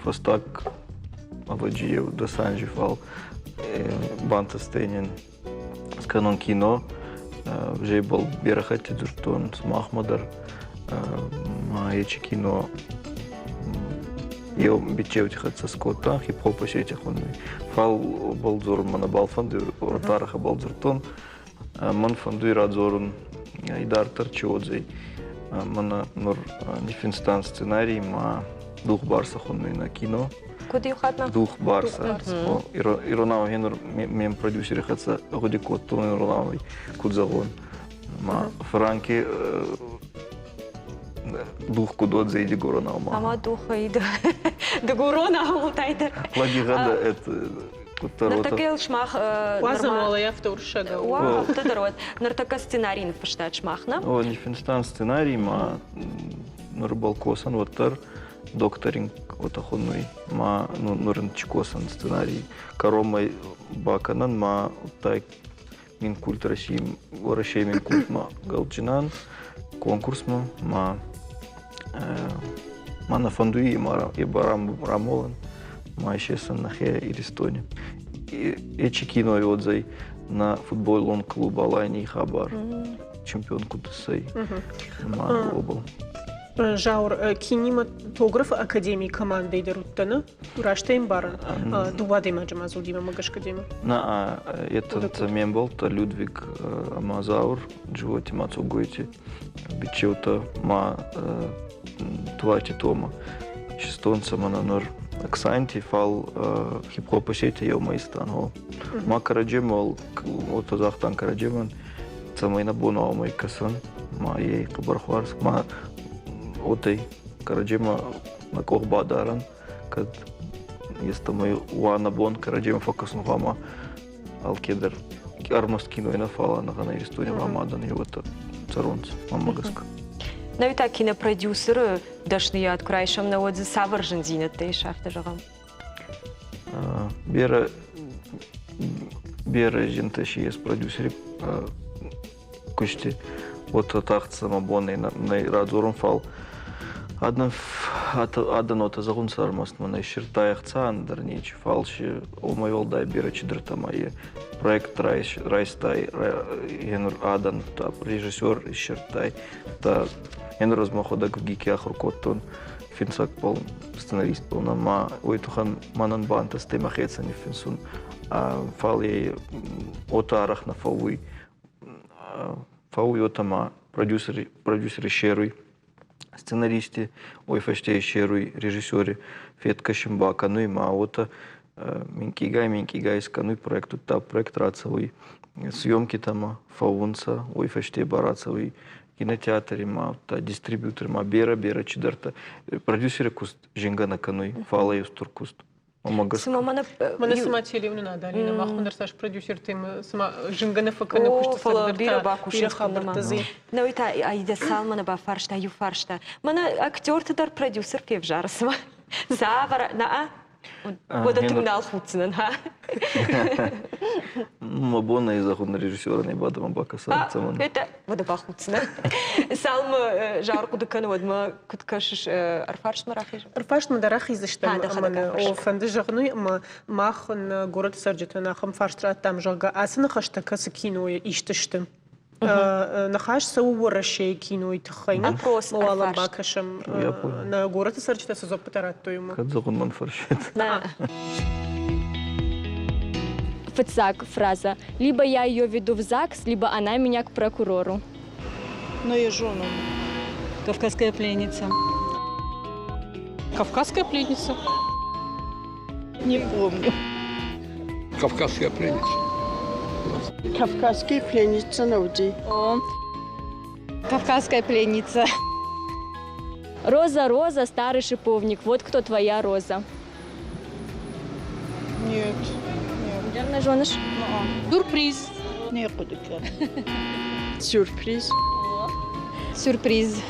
фӕстаг ӕвӕджи еу дӕс анзи, фал бантӕстӕй нин скӕнун кино. Уже ибӕл берӕ хӕтти дзурдтон сумахмӕ дӕр. Ма ечи кино еу биччеути хӕццӕ скодтан, хип-хоп осетия хуннуй. Фал уобӕл дзорун мӕ нӕбал фӕндуй, ортарӕхӕбӕл дзурдтон. Мӕн фӕндуй радзорун идарддӕр чи уодзӕй. Мӕнӕ нур ниффинстан сценарий ма «Дух Барса» хуннуй нӕ кино. Куд еу хатт ма? «Дух Барса». Иронау генур мем продюсери хӕццӕ гъуди кодтон иронау куд зӕгъон. Ма франки дух куд уодзӕй дигоронау ма. Ама дух и дигоронау тайдӕр. Лагигъӕдӕ это куддӕр Ныртӕккӕ сымах Уадзӕм уӕлӕ афтӕ уырыссагау. Уа, афтӕ дӕр уӕд. Ныртӕккӕ сценарий ныффыстат сымах, нӕ? О, ниффинстан сценарий ма нур балкосан уӕддӕр докторинг уотӕ хуннуй. Ма нур ин чи косан сценарий коромӕй бакӕнӕн ма удта Минкульт России Уӕрӕсейы Минкультмӕ галджынӕн конкурсмӕ ма ма нӕ фӕндуй ма рамолӕн ма исесӕн нӕхе Иристони. Эчи киной уодзӕй на футболон клуб Аланийы хабар. Чемпион куд иссӕй ма уобӕл. Заур, кинематографы академийы командӕй дӕр уыдтӕ, нӕ? Раст ӕй ӕмбарын? Дыууӕ адӕймаджы ма дзурдимӕ мӕ гӕсгӕ демӕ. На, это ме мбӕлттӕ Людвиг ӕмӕ Заур, Джиоти ма Цугойти, Бичеутӕ ма Туати Тома. Систонцӕ мӕнӕ нур Оксанти, фал хип-хоп осетия еумӕ истан, гъо. Ма кӕрӕдземӕ уотӕ загътан кӕрӕдземӕн, цӕмӕй нӕ бон уа кӕсӕн, ма ей хъӕбӕр хуарз, ма уотӕй кӕрӕдземӕ нӕ къох бадарӕн, кӕд естӕмӕй уа нӕ бон кӕрӕдземӕ фӕккӕсун гъуама алкедӕр ӕрмӕст киной нӕ, фал ӕнӕгъӕнӕ Иристони гъуама адӕн еуетӕ цӕрунцӕ, мӕнмӕ гӕсгӕ. Нӕуи та кинопродюсеры дӕсныйад куы райсӕм, нӕ уӕд дзы цавӕр зындзинӕдтӕ ис, афтӕ зӕгъӕм? Берӕ Берӕ зинтӕ си ес продюсери кусти. Уотӕ тагъд сӕмӕ бон нӕ радзорун, фал адӕн адӕн уотӕ зӕгъунцӕ ӕрмӕст мӕнӕ иссирдта ӕхца, ӕндӕр нечи, фал си уомӕй уӕлдай берӕ чидӕртӕ ма е проект райстай, енур адӕн режиссер иссирдтай. Та енур ӕз мӕхуӕдӕг ВГИК-и ахур кодтон финсӕгбӕл, сценаристбӕл ма уой туххӕн мӕнӕн бантӕстӕй мӕхецӕн ниффинсун. Фал е уотӕ арӕх нӕ фӕууй. Фӕууй уотӕ ма продюсер, продюсер иссеруй сценаристи, уой фӕсте иссеруй режиссери, федкӕсун бакӕнуй ма уотӕ минкъийгай-минкъийгай искӕнуй проект, удта проект рацӕуй съемкитӕмӕ фӕуунцӕ, уой фӕсте ба рацӕуй кинотеатри ма, удта дистрибьютор ма берӕ-берӕ чидӕртӕ. Продюсери куст зингӕ нӕ кӕнуй, фал ӕй устур куст. Цыма мӕнӕ Мӕнӕ цыма телеуынынад, Алина, мах уын продюсертӕ цыма зынгӕ нӕ фӕкӕны куысты фӕлӕ бирӕ бакусынц хабӕрттӕ дзы. Науи та Аида цал мӕнӕ бафарста, иу фарста. Мӕнӕ актерты дӕр продюсер февзары цыма. Цавӕр, на Уӕдӕ тынг нал худдзынӕн, ха? Мӕ бон ӕй зӕгъун режиссерӕн ӕй бадӕмӕ бакӕса, цӕмӕн. Это уӕдӕ бахуддзынӕн. Цалынмӕ жар хъуыды кӕны, уӕдмӕ куыд кӕсыс, ӕрфарстмӕ рахизын? Ӕрфарстмӕ дӕр рахиздзыстӕм ӕмӕ нӕ фӕнды зӕгъын уый, ӕмӕ мах нӕ горӕты цӕрджытӕн ахӕм фарст радтам, зӕгъгӕ, ацы ныхӕстӕ кӕцы кинойы ист сты. Ныхас цӕуы Уӕрӕсейы кинойы тыххӕй. Опрос Уалӕм бакӕсӕм, нӕ горӕты цӕрджытӕ цы дзуаппытӕ радтой, уымӕ. Кӕд зӕгъын мӕн фӕрсет. Фыццаг фраза. Либо я ее веду в ЗАГС, либо она меня к прокурору. Но я жену. Кавказская пленница. Кавказская пленница. Не помню. Кавказская пленница. Кавказская пленница Науди. О. Кавказская пленница. Роза, Роза, старый шиповник. Вот кто твоя Роза. Нет. Верно, женыш? Сюрприз. Не Сюрприз. Сюрприз.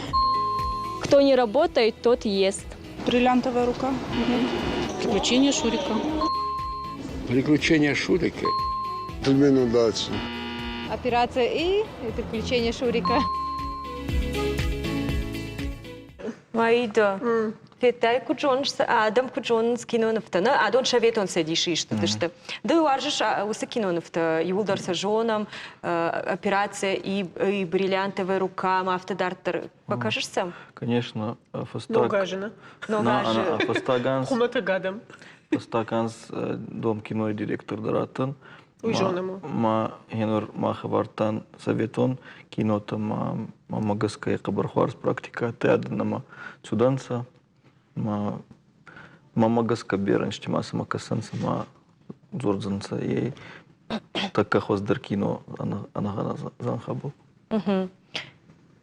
Кто не работает, тот ест. Бриллиантовая рука. Приключения Шурика. Приключения Шурика. Пельмени удачи. Операция И и приключения Шурика. Маида, федтай куыд зоныс, адӕм куыд зонынц кинонывтӕ, нӕ адон Советон Цӕдисы ист уыдысты. Ды уарзыс уыцы кинонывтӕ, иууылдӕр сӕ зонӕм, операция и, и бриллиантовая рука, афтӕ дарддӕр. Покажешь сӕм? Конечно, фӕстаг... Ног азы, нӕ? Ног азы. Фӕстаг анз... Хуымӕтӕг адӕм. Фӕстаг анз Дом кинойы директор дӕр адтӕн. Уый зонӕм. Ма генор мах ӕвардтан советон кинотӕ ма мӕмӕ гӕсгӕ хъӕбӕр хуарз практикӕ адтӕй адӕн цудӕнцӕ. Ма мӕмӕ гӕсгӕ берӕ ӕнзти ма сӕмӕ кӕсӕнцӕ ма дзордзӕнцӕ ей тӕккӕ хуӕздӕр кино ӕнӕгъӕнӕ зӕнхӕбӕл.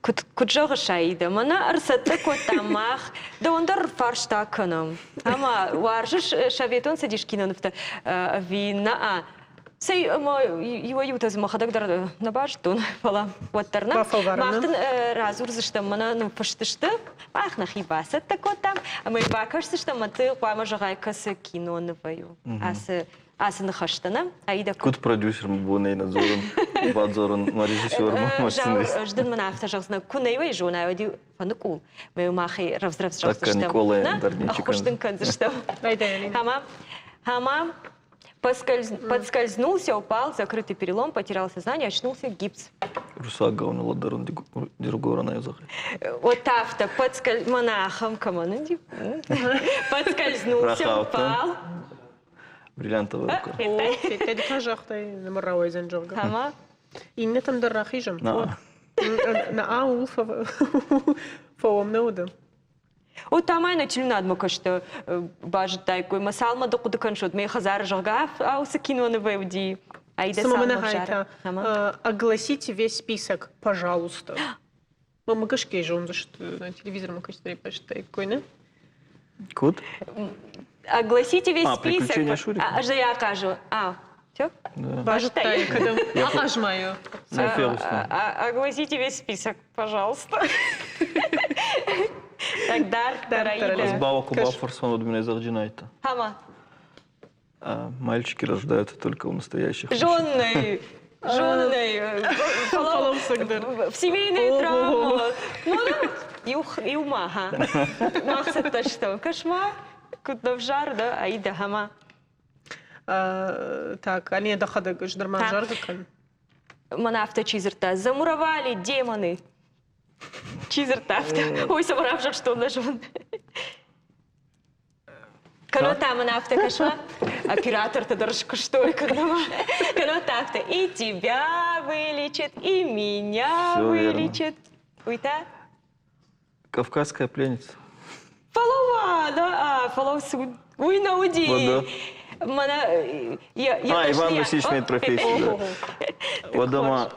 Куыд, куыд зӕгъыс, Аида, мӕнӕ ӕрцӕттӕ кодтам мах, дӕуӕн дӕр фарста кӕнӕм. Ӕмӕ уарзыс Советон Цӕдис кинонывтӕ ӕви нӕ? Цӕй, ӕмӕ иуӕй-иутӕ дзы мӕхӕдӕг дӕр нӕ базыдтон, фӕлӕ уӕддӕр нӕ. Мах дын радзурдзыстӕм, мӕнӕ нын фыст сты, мах нӕхи бацӕттӕ кодтам, ӕмӕ йын бакӕсдзыстӕм, ӕмӕ ты хъуамӕ зӕгъай, кӕцы кинонывӕй у ацы ацы ныхӕстӕ, нӕ? Аида Куыд продюсер мӕ бонӕй нӕ дзурын, бадзурын мӕ режиссермӕ, мӕ сценарист. Ӕз дын мын афтӕ зӕгъдзынӕн, куы нӕ уӕй зонай, уӕд-иу фӕныкъул. Мӕ махи рӕвдз-рӕвдз зӕгъдзыстӕм. Николайӕн дӕр ничи Ӕххуыс дын кӕндзыстӕм. Хама, хама, подскользнулся, упал, закрытый перелом, потерял сознание, очнулся гипс. Русагау ладарун диргорана язык. Вот афтӕ, подсколь... монахом кӕмӕн Подскользнулся, упал. Бриллиантовая рука. Федтай ды та загътай, нымӕр рауайдзӕн, зӕгъгӕ. Ӕмӕ? Иннӕтӕм дӕр рахизӕм. На ууыл фӕуӕм нӕ уыды. О, та ма нӕ телеуынадмӕ кӕсты базыдтаиккой. Мӕ цалмӕ ды хъуыды кӕныс, уӕд мӕ хӕдзары, зӕгъгӕ, уыцы кинонывӕй уыди. Аида Цыма мӕнӕ хайта. Огласите весь список, пожалуйста. Мӕ гӕсгӕ зондзысты, телевизормӕ кӕсдзӕни базыдтаиккой, нӕ? Куыд? Огласите весь А, список. приключения Шурика? Ӕз ӕй ахъазон. А, все? Базыдтай, кӕдӕм ахъаз-ма йӕ. Огласите весь список, пожалуйста. Так, дарддӕр, Аида. Ӕз бауа куы бафӕрсон, уӕд мын ӕй зӕгъджынайтӕ. Хама. А мальчики рождаются только у настоящих. Жонный. Жонный. В семейные травмы. Ну, иума, ха. Махсатта что? Кошмар. Куд навжар, да, аида хама. Так, Алина дӕхӕдӕг ӕз дӕр ма ӕвзаргӕ кӕн. Мӕн афтӕ чи дзырдта, замуровали демоны. Чи дзырдта афтӕ? Ой, цӕмӕ равзӕрстон нӕ зон. Кӕнӕ та мын афтӕ кӕсма, оператортӕ дӕр скуыстой, кӕнӕ та афтӕ, и тебя вылечит, и меня Всё верно. вылечит. Уый та? Кавказская пленница. Фӕлӕууа, да, а, фӕлӕуу, цы уыд? Уый нӕ уыди. Вот, да. Мӕнӕ йӕ йӕ А, Иван дӕсныйад. Васильевич имеет профессию, да. Вот дома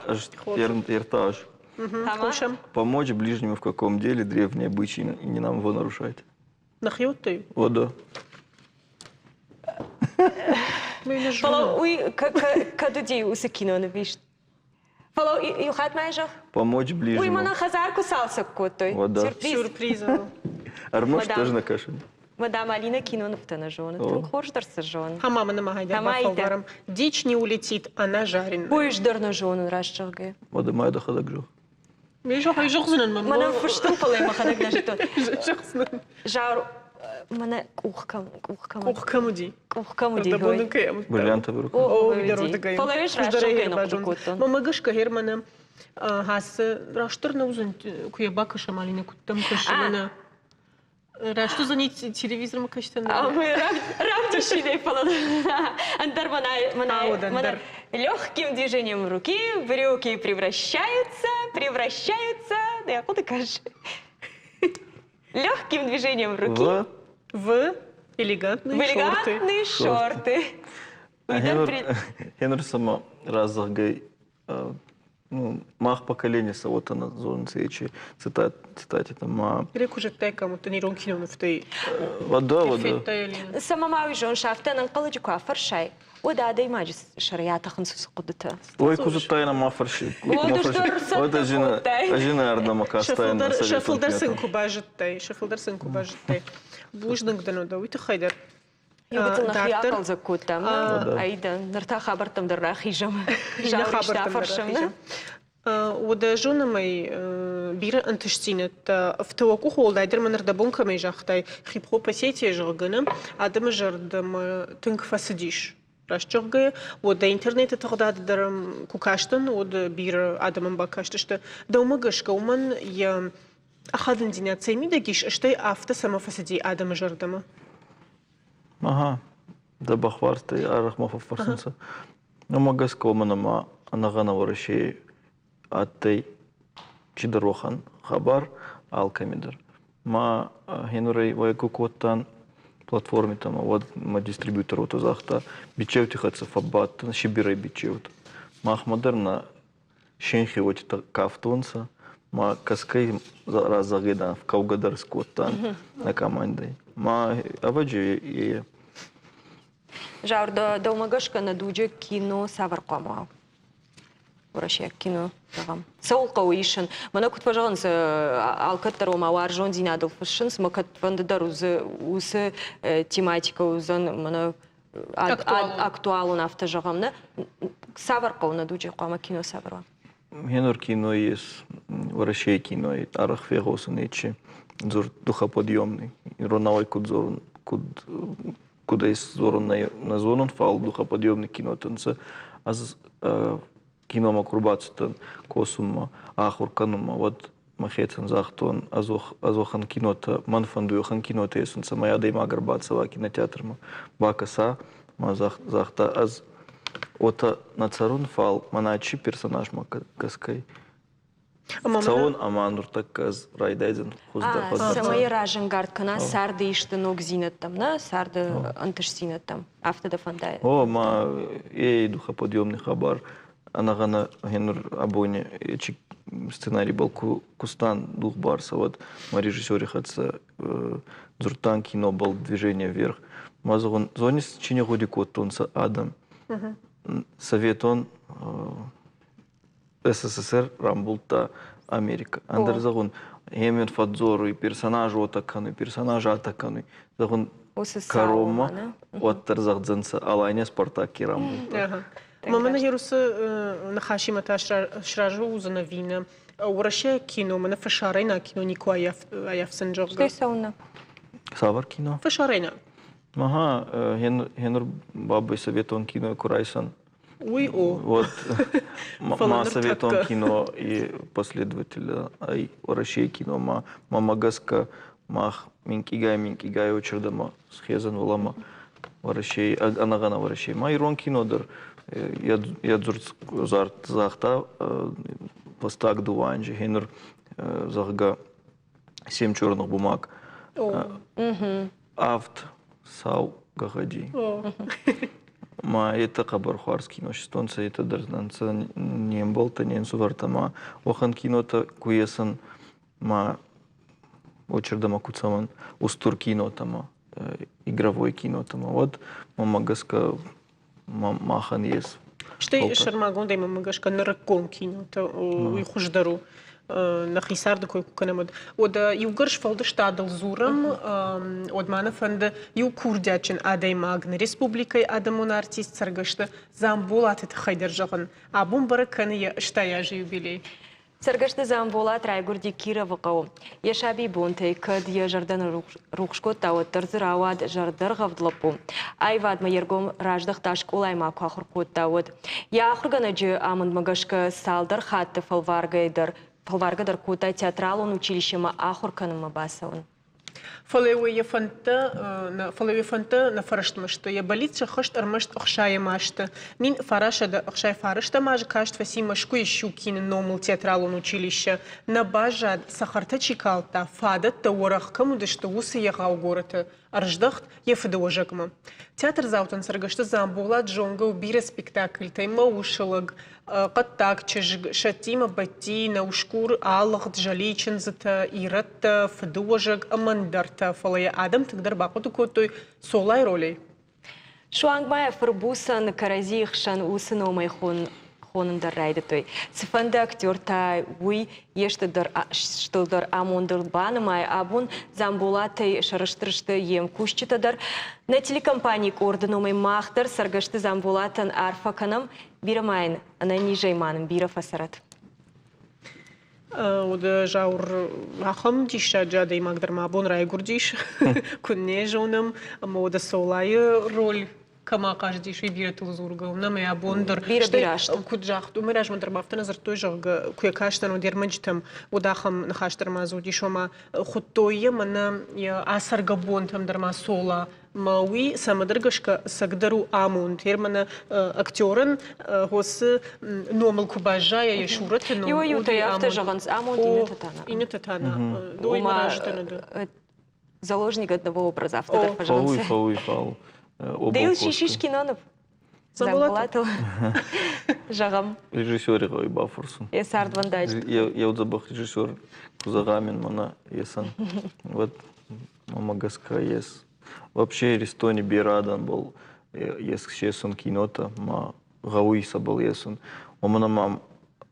ертаж. Хъусӕм. Помочь ближнему в каком деле древние обычаи и не нам его нарушать. Нӕхиуӕттӕй? Вот да. Фӕлӕ уый кӕд уыди уыцы киноныв ист? Фӕлӕ иу хатт ма зӕгъ. Помочь ближнему. Уый мӕнӕ хӕдзар куы цалцӕг кодтой. Вот да. Сюрприз. Сюрприз. Ӕрмӕст ӕз нӕ кӕсын. Мадам Алина кинонывтӕ нӕ зоны. Тынг хорз дӕр цы зоны. Ама мын ма хайдӕр бафӕлварӕм. Дичь не улетит, она жареная. Ой, дӕр нӕ зонын, раст зӕгъгӕ. Уӕдӕ ма дӕхӕдӕг зӕгъ. Зӕгъдзынӕн мӕм. Мӕнӕ фыстон, фӕлӕ мӕхӕдӕг нӕ зыдтон. Зӕгъдзынӕн. Заур, мӕнӕ къух кӕм къух кӕм Къух кӕм уыди? Къух кӕм уыди? Ӕрдӕбоны кӕй амыдта. Бриллиантовый рука. О, уыди. Фӕлӕ ис рӕсугъд ныхъхъуыды кодтон. Мӕ гӕсгӕ Германы хӕцы растдӕр нӕ уыдзӕн, куы йӕ бакӕсӕм, Алинӕ, куыдтӕм кӕсы, мӕнӕ. Раст уыдзӕни телевизормӕ кӕстӕн? Равдисинӕй, фӕлӕ ӕндӕр мӕнӕ легким движением руки брюки превращаются, превращаются, да я куды кӕс? Легким движением руки В? В элегантные в элегантные шорты. Генр сама раззагъгӕй ну, мах поколение сауотана зонцечи цитат цитате там Рекужеттай кому-то нейрон кинонывтӕй. Вода, вода. Сӕмӕ ма уый зон сафтӕ ӕнӕнхъӕлӕджы куы афӕрсай, уӕд адӕймаджы сӕрӕй атӕхынц уыцы хъуыдытӕ. Ой, куы зыдтай ма фӕрси. Вот ӕзина ардӕмӕ кастайна. Сӕ фылдӕр сын куы базыдтай, сӕ фылдӕр сын куы базыдтай. Бузныг дын уӕдӕ уый тыххӕй дӕр. Иугуытыл нӕхи ахъӕлдзӕг кодтам. Аида, ныр та хабӕрттӕм дӕр рахизӕм. Иннӕ хабӕрттӕм дӕр рахизӕм. Уӕдӕ зонӕм ӕй, бирӕ ӕнтыстдзинӕдтӕ ӕфтауӕг къух уӕлдайдӕр мӕ нырдӕбон кӕмӕй загътай, хип-хоп Осетия, зӕгъгӕ, нӕ адӕмы зӕрдӕмӕ тынг фӕцыдис. Раст зӕгъгӕйӕ, уӕдӕ интернеты тыгъдады дӕр куы кастӕн, уӕд бирӕ адӕмӕн бакастысты. Дӕумӕ гӕсгӕ уымӕн йӕ ахадындзинад цӕй мидӕг ис, стӕй афтӕ цӕмӕ фӕцыди адӕмы зӕрдӕмӕ? Ага, дӕ бахуарзтӕй арӕх ма фӕффӕрсунцӕ. Уымӕ гӕсгӕ уомӕн ӕма ӕнӕгъӕнӕ Уӕрӕсей адтӕй чидӕр уӕхӕн хабар алкӕмидӕр. Ма хенурӕй уӕй ку кодтан платформитӕмӕ, уӕд мӕ дистрибьютор уотӕ загъта, бичеути хӕццӕ фӕббадтӕн, Сибирӕй бичеутӕ. Махмӕ дӕр нӕ синхи уотитӕ кафтонцӕ, ма кӕсгӕй разӕгъидан, кӕугӕ дӕр скодтан нӕ командӕй. Ма ӕвӕджи е Заур, дӕумӕ гӕсгӕ нӕ дуджы кино цавӕр хъуамӕ уа? Уӕрӕсейаг кино, зӕгъӕм. Цӕуыл хъӕуы исын? Мӕнӕ куыд фӕзӕгъынц, алкӕддӕр ома уарзондзинадыл фыссынц, мӕ кӕдфӕнды дӕр уыцы тематикӕ уыдзӕн мӕнӕ актуалон, афтӕ зӕгъӕм, нӕ? Цавӕр хъӕуы нӕ дуджы хъуамӕ кино цавӕр уа? Генор кино ес, Уӕрӕсей киной арӕх фегъосун ечи дзурд духоподъемный. Иронауӕй куд дзорун, куд куд ӕй дзорун нӕ зонун, фал духоподъемный кинотӕ нцӕ. Ӕз киномӕ ку рбацудтӕн косунмӕ, ахур кӕнунмӕ, уӕд мӕхецӕн загътон, ӕдзох ӕн кинотӕ, мӕн фӕндуй уӕхӕн кинотӕ есун, цӕмӕй адӕймаг ӕрбацӕуа кинотеатрмӕ, бакӕса, ма загъта, ӕз уотӕ нӕ цӕрун, фал мӕнӕ чи персонажмӕ кӕсгӕй цӕун ӕма нуртӕккӕ ӕз райдайдзӕн хуыздӕр хуыздӕр. Цӕмӕй разӕнгард кӕна царды исты ногдзинӕдтӕм, нӕ царды ӕнтыстдзинӕдтӕм. Афтӕ дӕ фӕндайы? О, ма ей духоподъемный хабар ӕнӕгъӕнӕ гъенур абони чи сценарийбӕл ку кустан духбарцӕ, уӕд ма режиссери хӕццӕ дзурдтан кинобӕл «Движение вверх». Ма зӕгъун, зонис, чи не гъуди кодтонцӕ адӕм? Советон СССР рамбулдта Америка. Ӕндӕр зӕгъун, Хемен фӕдздзоруй, персонаж уотӕ кӕнуй, персонаж атӕ кӕнуй. Зӕгъун, кӕронмӕ, уӕддӕр зӕгъдзӕнцӕ Алания Спартак ке рамбулдта. Мӕ Ерусы ныхасимӕ та сразы уыдзӕн ӕви нӕ? Уӕрӕсейаг кино мӕнӕ фӕсарӕйнаг кино никуы айафдзӕн, зӕгъгӕ. Стӕй цӕуылнӕ? Цавӕр кино? Фӕсарӕйнаг. Ага, генр бабай советон кино ку райсӕн. Уый о. Вот ма советон кино и последователя ай Уӕрӕсейы кино ма мӕмӕ гӕсгӕ мах минкъигай минкъигай очердӕмӕ схезӕн уӕлӕмӕ Уӕрӕсейы ӕнӕгъӕнӕ Уӕрӕсейы. Ма ирон кино дӕр йӕ дзурд загъта фӕстаг дыууӕ анзы генр зӕгъгӕ семь черных бумаг. Авд сау гӕгъӕди. Ма етӕ хъӕбӕр хуарз кино систонцӕ, етӕ дӕр нцӕ не мбӕлттӕ, не нсувӕртӕ ма уӕхӕн кинотӕ ку есӕн, ма очердӕмӕ ку цӕуӕн, устур кинотӕмӕ, игровой кинотӕмӕ, уӕд мӕмӕ гӕсгӕ махӕн ес. Стӕй сӕрмагондӕй мӕмӕ гӕсгӕ нырыккон кинотӕ уый хуыздӕр у. Нӕхи царды кой куы кӕнӕм, уӕд. Уӕдӕ иугӕр сфӕлдыстадыл дзурӕм, уӕд ма нӕ фӕнды иу курдиатджын адӕймаг, нӕ республикӕйы адӕмон артист Цӕргӕсты Дзамболаты тыххӕй дӕр зӕгъын. Абон бӕрӕг кӕны йӕ 80 азы юбилей. Цӕргӕсты Дзамболат райгуырди Кировы хъӕуы. Йӕ сабибонтӕй кӕд йӕ зӕрдӕ рухс кодта, уӕддӕр дзы рауад зӕрдӕргъӕвд лӕппу. Аивадмӕ йе ргом раздӕхта скъолайы ма куы ахуыр кодта, уӕд. Йӕ ахуыргӕнӕджы амындмӕ гӕсгӕ цалдӕр хатты фӕлваргӕ дӕр, фӕлваргӕ дӕр кодта театралон училищемӕ ахуыр кӕнынмӕ бацӕуын. Фӕлӕ уый йӕ фӕндтӕ фӕлӕ йӕ фӕндтӕ нӕ фӕрӕстмӕ сты. Йӕ бӕллиц сӕххӕст ӕрмӕст ӕхсайӕм азты. 1969 азы каст фӕци Мӕскуыйы Щукины номыл театралон училище. Нӕ баззад, цӕхӕртӕ чи калдта, фадӕттӕ уӕрӕх кӕм уыдысты, уыцы егъау горӕты. Ӕрыздӕхт йӕ фыдыуӕзӕгмӕ. Театрдзаутӕн Цӕргӕсты Дзамболат зонгӕ у бирӕ спектакльтӕй Мӕ усы лӕг, Хъӕддаг чызг, Сӕттимӕ Бӕтти, Нӕ усгур, Алыгъд, Зӕлийы чындзытӕ, Ирӕттӕ, Фыдыуӕзӕг ӕмӕ ӕндӕртӕ, фӕлӕ йӕ адӕм тынгдӕр бахъуыды кодтой Цолайы ролӕй. Суанг ма йӕ фырбуцӕн кӕрӕдзийы хсӕн уыцы номӕй хонын дӕр райдыдтой. Цыфӕнды актертӕ уый йе стылдӕр амондыл банымайы. Абон Дзамболатӕй сӕрыстыр сты йе мкусджытӕ дӕр. Нӕ телекомпанийы къорды номӕй мах дӕр Цӕргӕсты Дзамболатӕн арфӕ кӕнӕм. Бирӕ ма йын ӕнӕнизӕй ма нын бирӕ фӕцӕрӕд. Уыд Зауыр ахӕм диссаджы адӕймаг дӕр ма абон райгуырдис, куыннӕ зонӕм, ӕмӕ уӕдӕ Солайы роль кӕм ахъазыдис, уый бирӕтыл дзургӕ у. Нӕ абон дӕр. Бирӕ бирӕ азты. Куыд загътой, уымӕй размӕ дӕр ма афтӕ нӕ дзырдтой, зӕгъгӕ, куы йӕ кастӕн, уӕд ӕрмӕджытӕм, уӕд ахӕм ныхас дӕр ма дзы уыдис, ома хуыдтой йӕ мӕнӕ йӕ ацӕргӕ бонтӕм дӕр ма Сола Ма уый цӕмӕдӕр гӕсгӕ ӕцӕгдӕр у амонд. Германы актерӕн хосы номыл куы баззайа йӕ сурӕты ном. Иуӕй-иутӕ афтӕ зӕгъынц, амонд иннӕтӕ та нӕ. Иннӕтӕ та нӕ. Доймӕ разы нӕ дӕ. Заложник одного образа афтӕ дӕр фӕзӕгъынц. Фӕуый, фӕуый, фӕу. Дыл сисис киноныв. Дзамболатыл. Зӕгъӕм. Режиссери гъӕуй бафӕрсун. Йӕ цардвӕндаджы. Еу дзӕбӕх режиссер ку зӕгъа мин мӕнӕ есӕн, уӕд мӕмӕ гӕсгӕ ес. Вообще Иристони берӕ адӕнбӕл ес есун кинотӕ, ма гъӕуй сӕбӕл есун. Уомӕн ӕма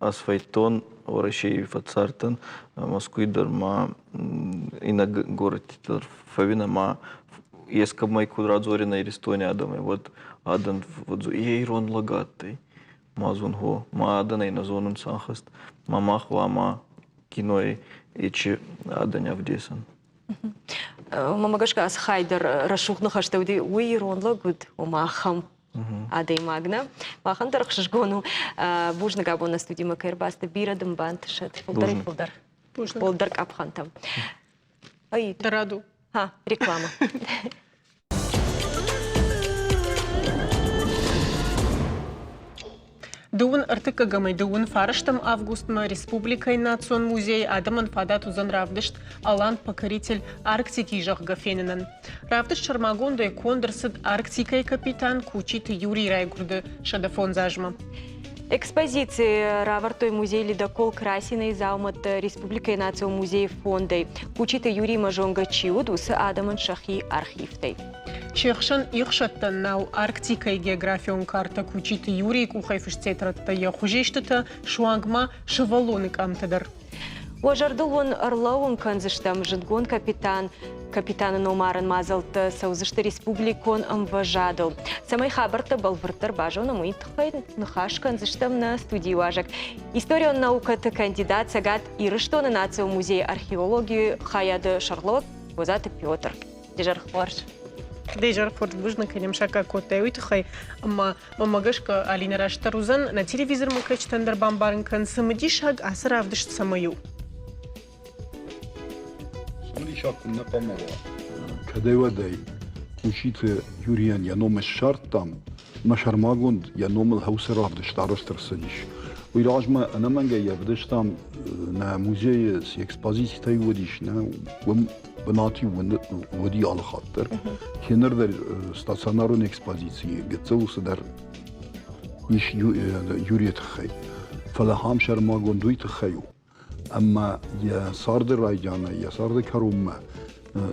ӕз фӕйдтон Уӕрӕсей фӕццардтӕн, Мӕскуй дӕр ма иннӕ горӕтти дӕр фӕууинӕ ма ескӕмӕй ку радзоринӕ Иристони адӕмӕй, уӕд адӕн е ирон лӕг адтӕй. Ма зон гъо, ма адӕнӕй нӕ зонунцӕ ӕнхӕст, ма мах ба ма киной ечи адӕни ӕвдесӕн. Мӕмӕ гӕсгӕ ацы хай дӕр рӕсугъд ныхӕстӕ уыди. Уый ирон лӕг уыд, ома ахӕм адӕймаг нӕ. Махӕн дӕр ӕхсызгон у. Бузныг абон нӕ студимӕ кӕй ӕрбацыд. Бирӕ дын бантысӕд. Фылдӕрӕй фылдӕр. Фылдӕр къӕпхӕнтӕм. Ай, Раду. Ха, реклама. Дыууын ӕртыккӕгӕмӕй дыууын фарӕстӕм августмӕ республикӕйы национ музейы адӕмӕн фадат уыдзӕн равдыст «Алан-покоритель Арктики», зӕгъгӕ, фенынӕн. Равдыст сӕрмагондӕй конд ӕрцыд Арктикӕйы капитан Кучиты Юрийы райгуырды 105 азмӕ. Экспозици равӕрдтой музей «Ледокол Красиной» дзаумӕтты республикӕйы национ музейы фондӕй. Кучиты Юриймӕ зонгӕ чи уыд, уыцы адӕмӕн сӕхи архивтӕй. Се хсӕн ихсӕттӕн нау Арктикӕйы географион картӕ Кучиты Юрийы къухӕй фыст тетрӕдтӕ, йӕ хуызистытӕ, суанг ма сывӕллоны къамтӕ дӕр. Уӕ зӕрдыл уын ӕрлӕууын кӕндзыстӕм зындгонд капитан Капитаны номарӕн мадзӕлттӕ цӕудзысты республикон ӕмвӕзадыл. Цӕмӕй хабӕрттӕ бӕлвырддӕр базонӕм, уый тыххӕй ныхас кӕндзыстӕм нӕ студийы уазӕг. Историон наукӕты кандидат Цӕгат Ирыстоны национ музейы археологийы хайады сӕргълӕууӕг Козаты Петр. Де хорз. Де хорз бузныг кӕнӕм саккаг кодтай уый тыххӕй ӕмӕ мӕнмӕ гӕсгӕ Алинӕ растдӕр уыдзӕн нӕ телевизормӕ кӕсджытӕн дӕр бамбарын кӕн цымыдисаг ацы равдыст цӕмӕй у. Цымыдисаг куыннӕ хъуамӕ уа. Кӕдӕй-уӕдӕй Кучиты Юрийӕн йӕ ном ссардтам, мӕ сӕрмагонд йӕ номыл хӕусы равдыст арӕзт ӕрцыдис. Уый размӕ ӕнӕмӕнгӕй йӕ ӕвдыстам нӕ музейы цы экспозицитӕ уыдис, нӕ уым бынат-иу уыди алы хатт дӕр. Кеныр дӕр стационарон экспозицийы гыццыл цыдӕр ис Юрийы тыххӕй. Фӕлӕ ахӕм сӕрмагонд уый тыххӕй у, ӕмӕ йӕ царды райдианӕй йӕ царды кӕронмӕ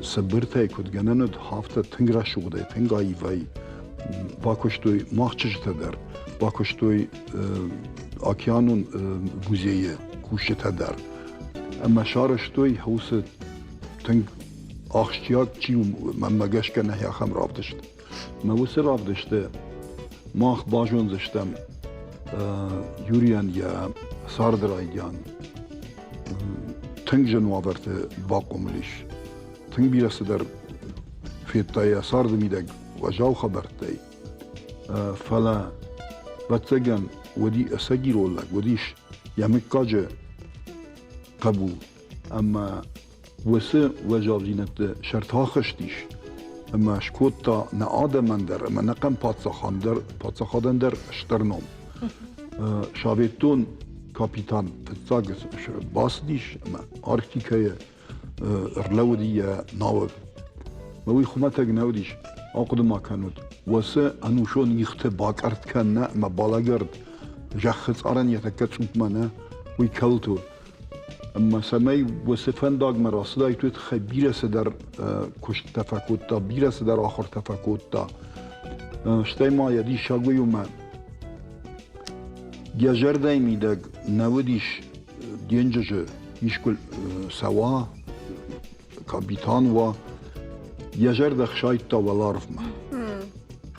цыбыртӕй куыд гӕнӕн уыд, афтӕ тынг рӕсугъдӕй, тынг аивӕй бакуыстой мах чызджытӕ дӕр, бакуыстой океанон музейы кусджытӕ дӕр. Ӕмӕ сарӕзтой уыцы тынг ахсджиаг чи у, мӕнмӕ гӕсгӕ нӕхи ахӕм равдыст. Мӕ уыцы равдысты мах базондзыстӕм Юрийӕн йӕ царды райдиан тынг зын уавӕрты бахъомыл ис. Тынг бирӕ цыдӕр федта йӕ царды мидӕг уӕззау хабӕрттӕй. Фӕлӕ, ӕвӕццӕгӕн, уыди ӕцӕг ирон лӕг, уыдис йӕ мыггаджы хъӕбул ӕмӕ уыцы уӕззаудзинӕдты сӕрты ахызтис ӕмӕ скодта нӕ адӕмӕн дӕр ӕмӕ нӕхъӕн паддзахадӕн дӕр стыр ном. Советон капитан фыццаг бацыдис ӕмӕ Арктикӕйы ӕрлӕууыди йӕ науӕг. Мӕ уый хуымӕтӕг нӕ уыдис. Ахъуыды ма кӕнут, уыцы ӕнусон ихты бакъӕртт кӕн нӕ ӕмӕ балӕгӕрд зӕххы цъарӕн йӕ тӕккӕ цъупмӕ нӕ, уый кӕуылты у. Ӕмӕ цӕмӕй уыцы фӕндагмӕ рацыдаид, уый тыххӕй бирӕ цыдӕр куыстытӕ фӕкодта, бирӕ цыдӕр ахуыртӕ фӕкодта. Стӕй ма йӕ диссаг уый у, мӕ йӕ зӕрдӕйы мидӕг нӕ уыдис денджызы искуы цӕуа, капитан уа, йӕ зӕрдӕ хсайдта уӕларвмӕ.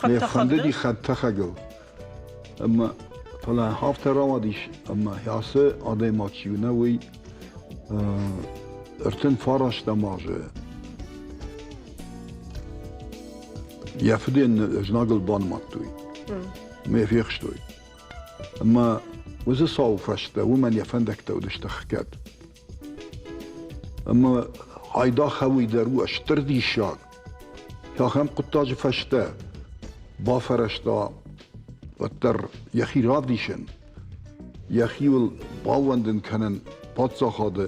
Йӕ фӕндыди хӕдтӕхӕгыл. Ӕмӕ фӕлӕ афтӕ рауадис, ӕмӕ ацы адӕймаг чи у, нӕ уый 39 азы йӕ фыдӕн знагыл банымадтой. Ӕмӕ йӕ фехстой. Ӕмӕ уыцы цауы фӕстӕ уымӕн йӕ фӕндӕгтӕ уыдысты хгӕд. Ӕмӕ айдагъ уый дӕр у стыр диссаг. Ахӕм хъуыддаджы фӕстӕ бафӕрӕзта уӕддӕр йӕхи равдисын, йӕхиуыл баууӕндын кӕнын паддзахады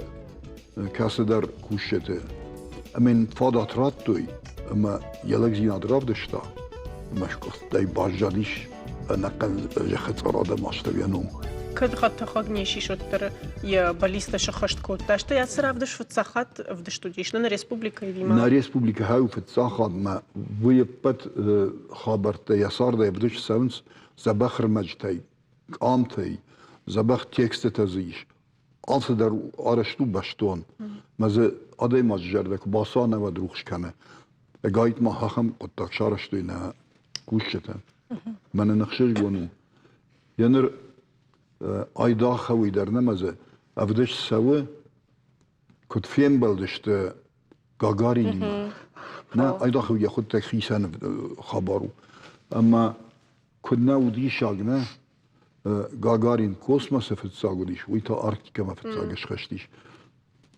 кӕцыдӕр кусджыты. Ӕмӕ йын фадат радтой ӕмӕ йӕ лӕгдзинад равдыста ӕмӕ скъуыдтӕй баззадис ӕнӕхъӕн зӕххы цъар адӕмы астӕу йӕ ном. Кӕд хӕдтӕхӕг не сис, уӕддӕр йӕ бӕллицтӕ сӕххӕст кодта. Стӕй ацы равдыст фыццаг хатт ӕвдыст уыдис нӕ республикӕйы ӕви ма? Нӕ республикӕ хауы фыццаг хатмӕ. Уый ӕппӕт хабӕрттӕ йӕ цардӕй ӕвдыст цӕуынц дзӕбӕх ӕрмӕджытӕй, къамтӕй, дзӕбӕх текстытӕ дзы ис. Алцыдӕр арӕзт у бӕстон. Мӕ дзы адӕймаджы зӕрдӕ куы бацуа, нӕуӕд рухс кӕны. Ӕгайтма ахӕм хъуыддаг сарӕзтой нӕ кусджытӕ. Мӕнӕн ӕхсызгон у. Йӕ ныр айдагъ хъӕуы дӕр нӕма дзы ӕвдыст цӕуы, куыд фембӕлдысты Гагаринимӕ. Нӕ, айдагъ йӕхуыдтӕг хицӕн хабар у. Ӕмӕ куыд нӕ уыдисаг, нӕ, Гагарин космосы фыццаг уыдис, уый та Арктикӕмӕ фыццаг схызтис.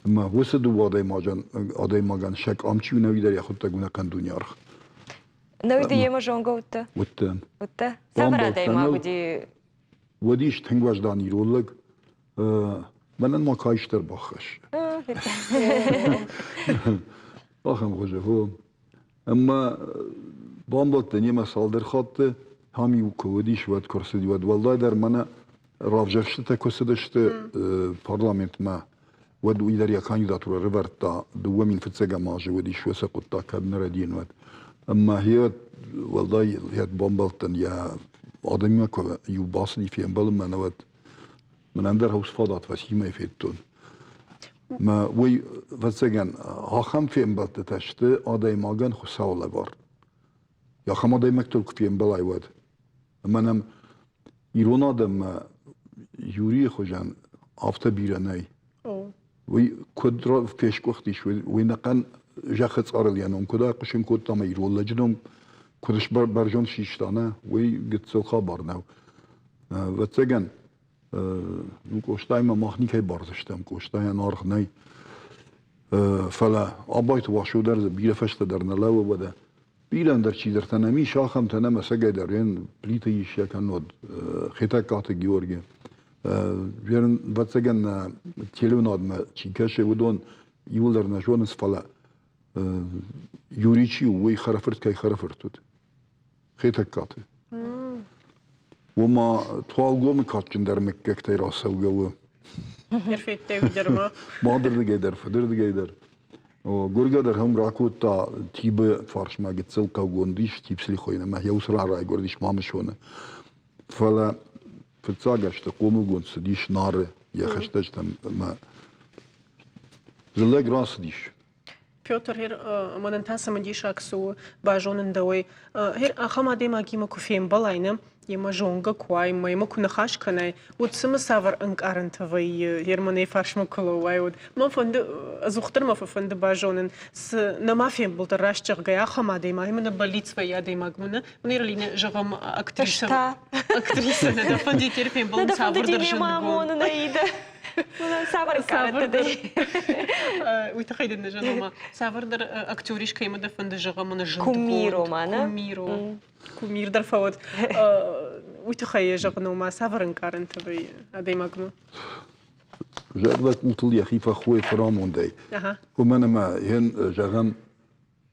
Ӕмӕ уыцы дыууӕ адӕймаджы адӕймагӕн сӕ къам чи у, нӕ уый дӕр йӕхуыдтӕг у нӕхъӕн дуне аргъ. Нӕуиды йемӕ зонгӕ уыдтӕ? Уыдтӕн. Уыдтӕ? Цавӕр адӕймаг уыди? Уыдис тынг уӕздан ирон лӕг. Мӕнӕн ма каистӕр баххӕссы. Ахӕм хуызы, хо. Ӕмӕ бамбӕлдтӕн йемӕ цалдӕр хатты, ам-иу куы уыдис, уӕд куы рцыди, уӕд уӕлдайдӕр мӕнӕ равзӕрстытӕ куы цыдысты парламентмӕ, уӕд уый дӕр йӕ кандидатурӕ рывӕрдта, 2000 фыццӕгӕм азы уыдис уыцы хъуыддаг, кӕд нӕ рӕдийын, уӕд. Ӕмӕ гъе уӕлдай гъе бамбӕлдтӕн йӕ адӕмимӕ куы иу бацыди фембӕлынмӕ, нӕ уӕд мӕнӕн дӕр хъус фадат фӕци мӕ федтон. Мӕ уый, ӕвӕццӕгӕн, ахӕм фембӕлдтытӕ сты адӕймагӕн Хуыцауы лӕвар. Ахӕм адӕймӕгтыл куы фембӕлай, уӕд. Ӕмӕ нӕм ирон адӕммӕ Юрийы хуызӕн афтӕ бирӕ нӕй. Уый куыд фесгуыхтис, уый нӕхъӕн зӕххы цъарыл йӕ ном куыд айхъуысын кодта ӕмӕ ирон лӕджы ном куыд бӕрзонд систа, нӕ, уый гыццыл хабар нӕу. Ӕвӕццӕгӕн, ну, Къостаимӕ мах никӕй бардзыстӕм, Къостайӕн аргъ нӕй. Фӕлӕ Абайты Уасо дӕр дзы бирӕ фӕстӕдӕр нӕ лӕууы, уӕдӕ бирӕ ӕндӕр чидӕртӕ нӕм ис, ахӕмтӕ нӕм ӕцӕгӕйдӕр Плиты ис, йӕ кӕннод Хетӕгкаты Георги. Ӕвӕццӕгӕн, нӕ телеуынадмӕ чи кӕсы, уыдон иууылдӕр нӕ зонынц, фӕлӕ Юрий чи у, уый хӕрӕфырт кӕй хӕрӕфырт уыд. Хетӕгкаты. Уома Туалгомы кадджындӕр мыггӕгтӕй рацӕугӕ у. Ӕрфедтай дӕр ма. Мадырдыгӕй дӕр, фыдырдыгӕй дӕр. Гуыргӕ дӕр ӕм ракодта Тибы фарсмӕ гыццыл хъӕугонд ис Типслихойы ӕмӕ йӕ ус райгуырдис Мамысоны. Фӕлӕ фыццаг азты хъомылгонд цыдис Нары йӕ хӕстӕджытӕм ӕмӕ дзыллӕг рацыдис. Петр, мӕнӕн та цымыдисаг цы у базонын дӕуӕй. Гъер ахӕм адӕймагимӕ куы фембӕлай, нӕ, йемӕ зонгӕ куы уай, мӕ куы ныхас кӕнай, уӕд цымы цавӕр ӕнкъарӕнтӕ вӕййы, гъер мӕнӕй фарсмӕ куы лӕууай, уӕд. Мӕн фӕнды, ӕдзухдӕр мӕ фӕфӕнды базонын, цы нӕма фембӕлдтӕн, раст зӕгъгӕйӕ, ахӕм адӕймаг, мӕнӕ бӕллиц вӕййы адӕймагмӕ, нӕ? Мӕнӕ Ирлинӕ, зӕгъӕм, актрисӕ. Актрисӕ, нӕ дӕ фӕнди теперь фембӕлын цавӕрдӕр зындгонд. Цавӕр ӕнкъарӕнтӕ дӕ? Уый тыххӕй дын нӕ зӕгъын, ма цавӕрдӕр актер ис, кӕимӕ дӕ фӕнды зӕгъӕм, ӕнӕ зындгонд. Кумиро ма, нӕ? Кумиро. Кумир дӕр фӕуӕд. Уый тыххӕй йӕ зӕгъын, ома цавӕр ӕнкъарӕнтӕ вӕййы адӕймагмӕ? Зӕрдӕ къултыл йӕхи фӕхойы фырамондӕй. Уымӕн ӕмӕ йын, зӕгъӕм,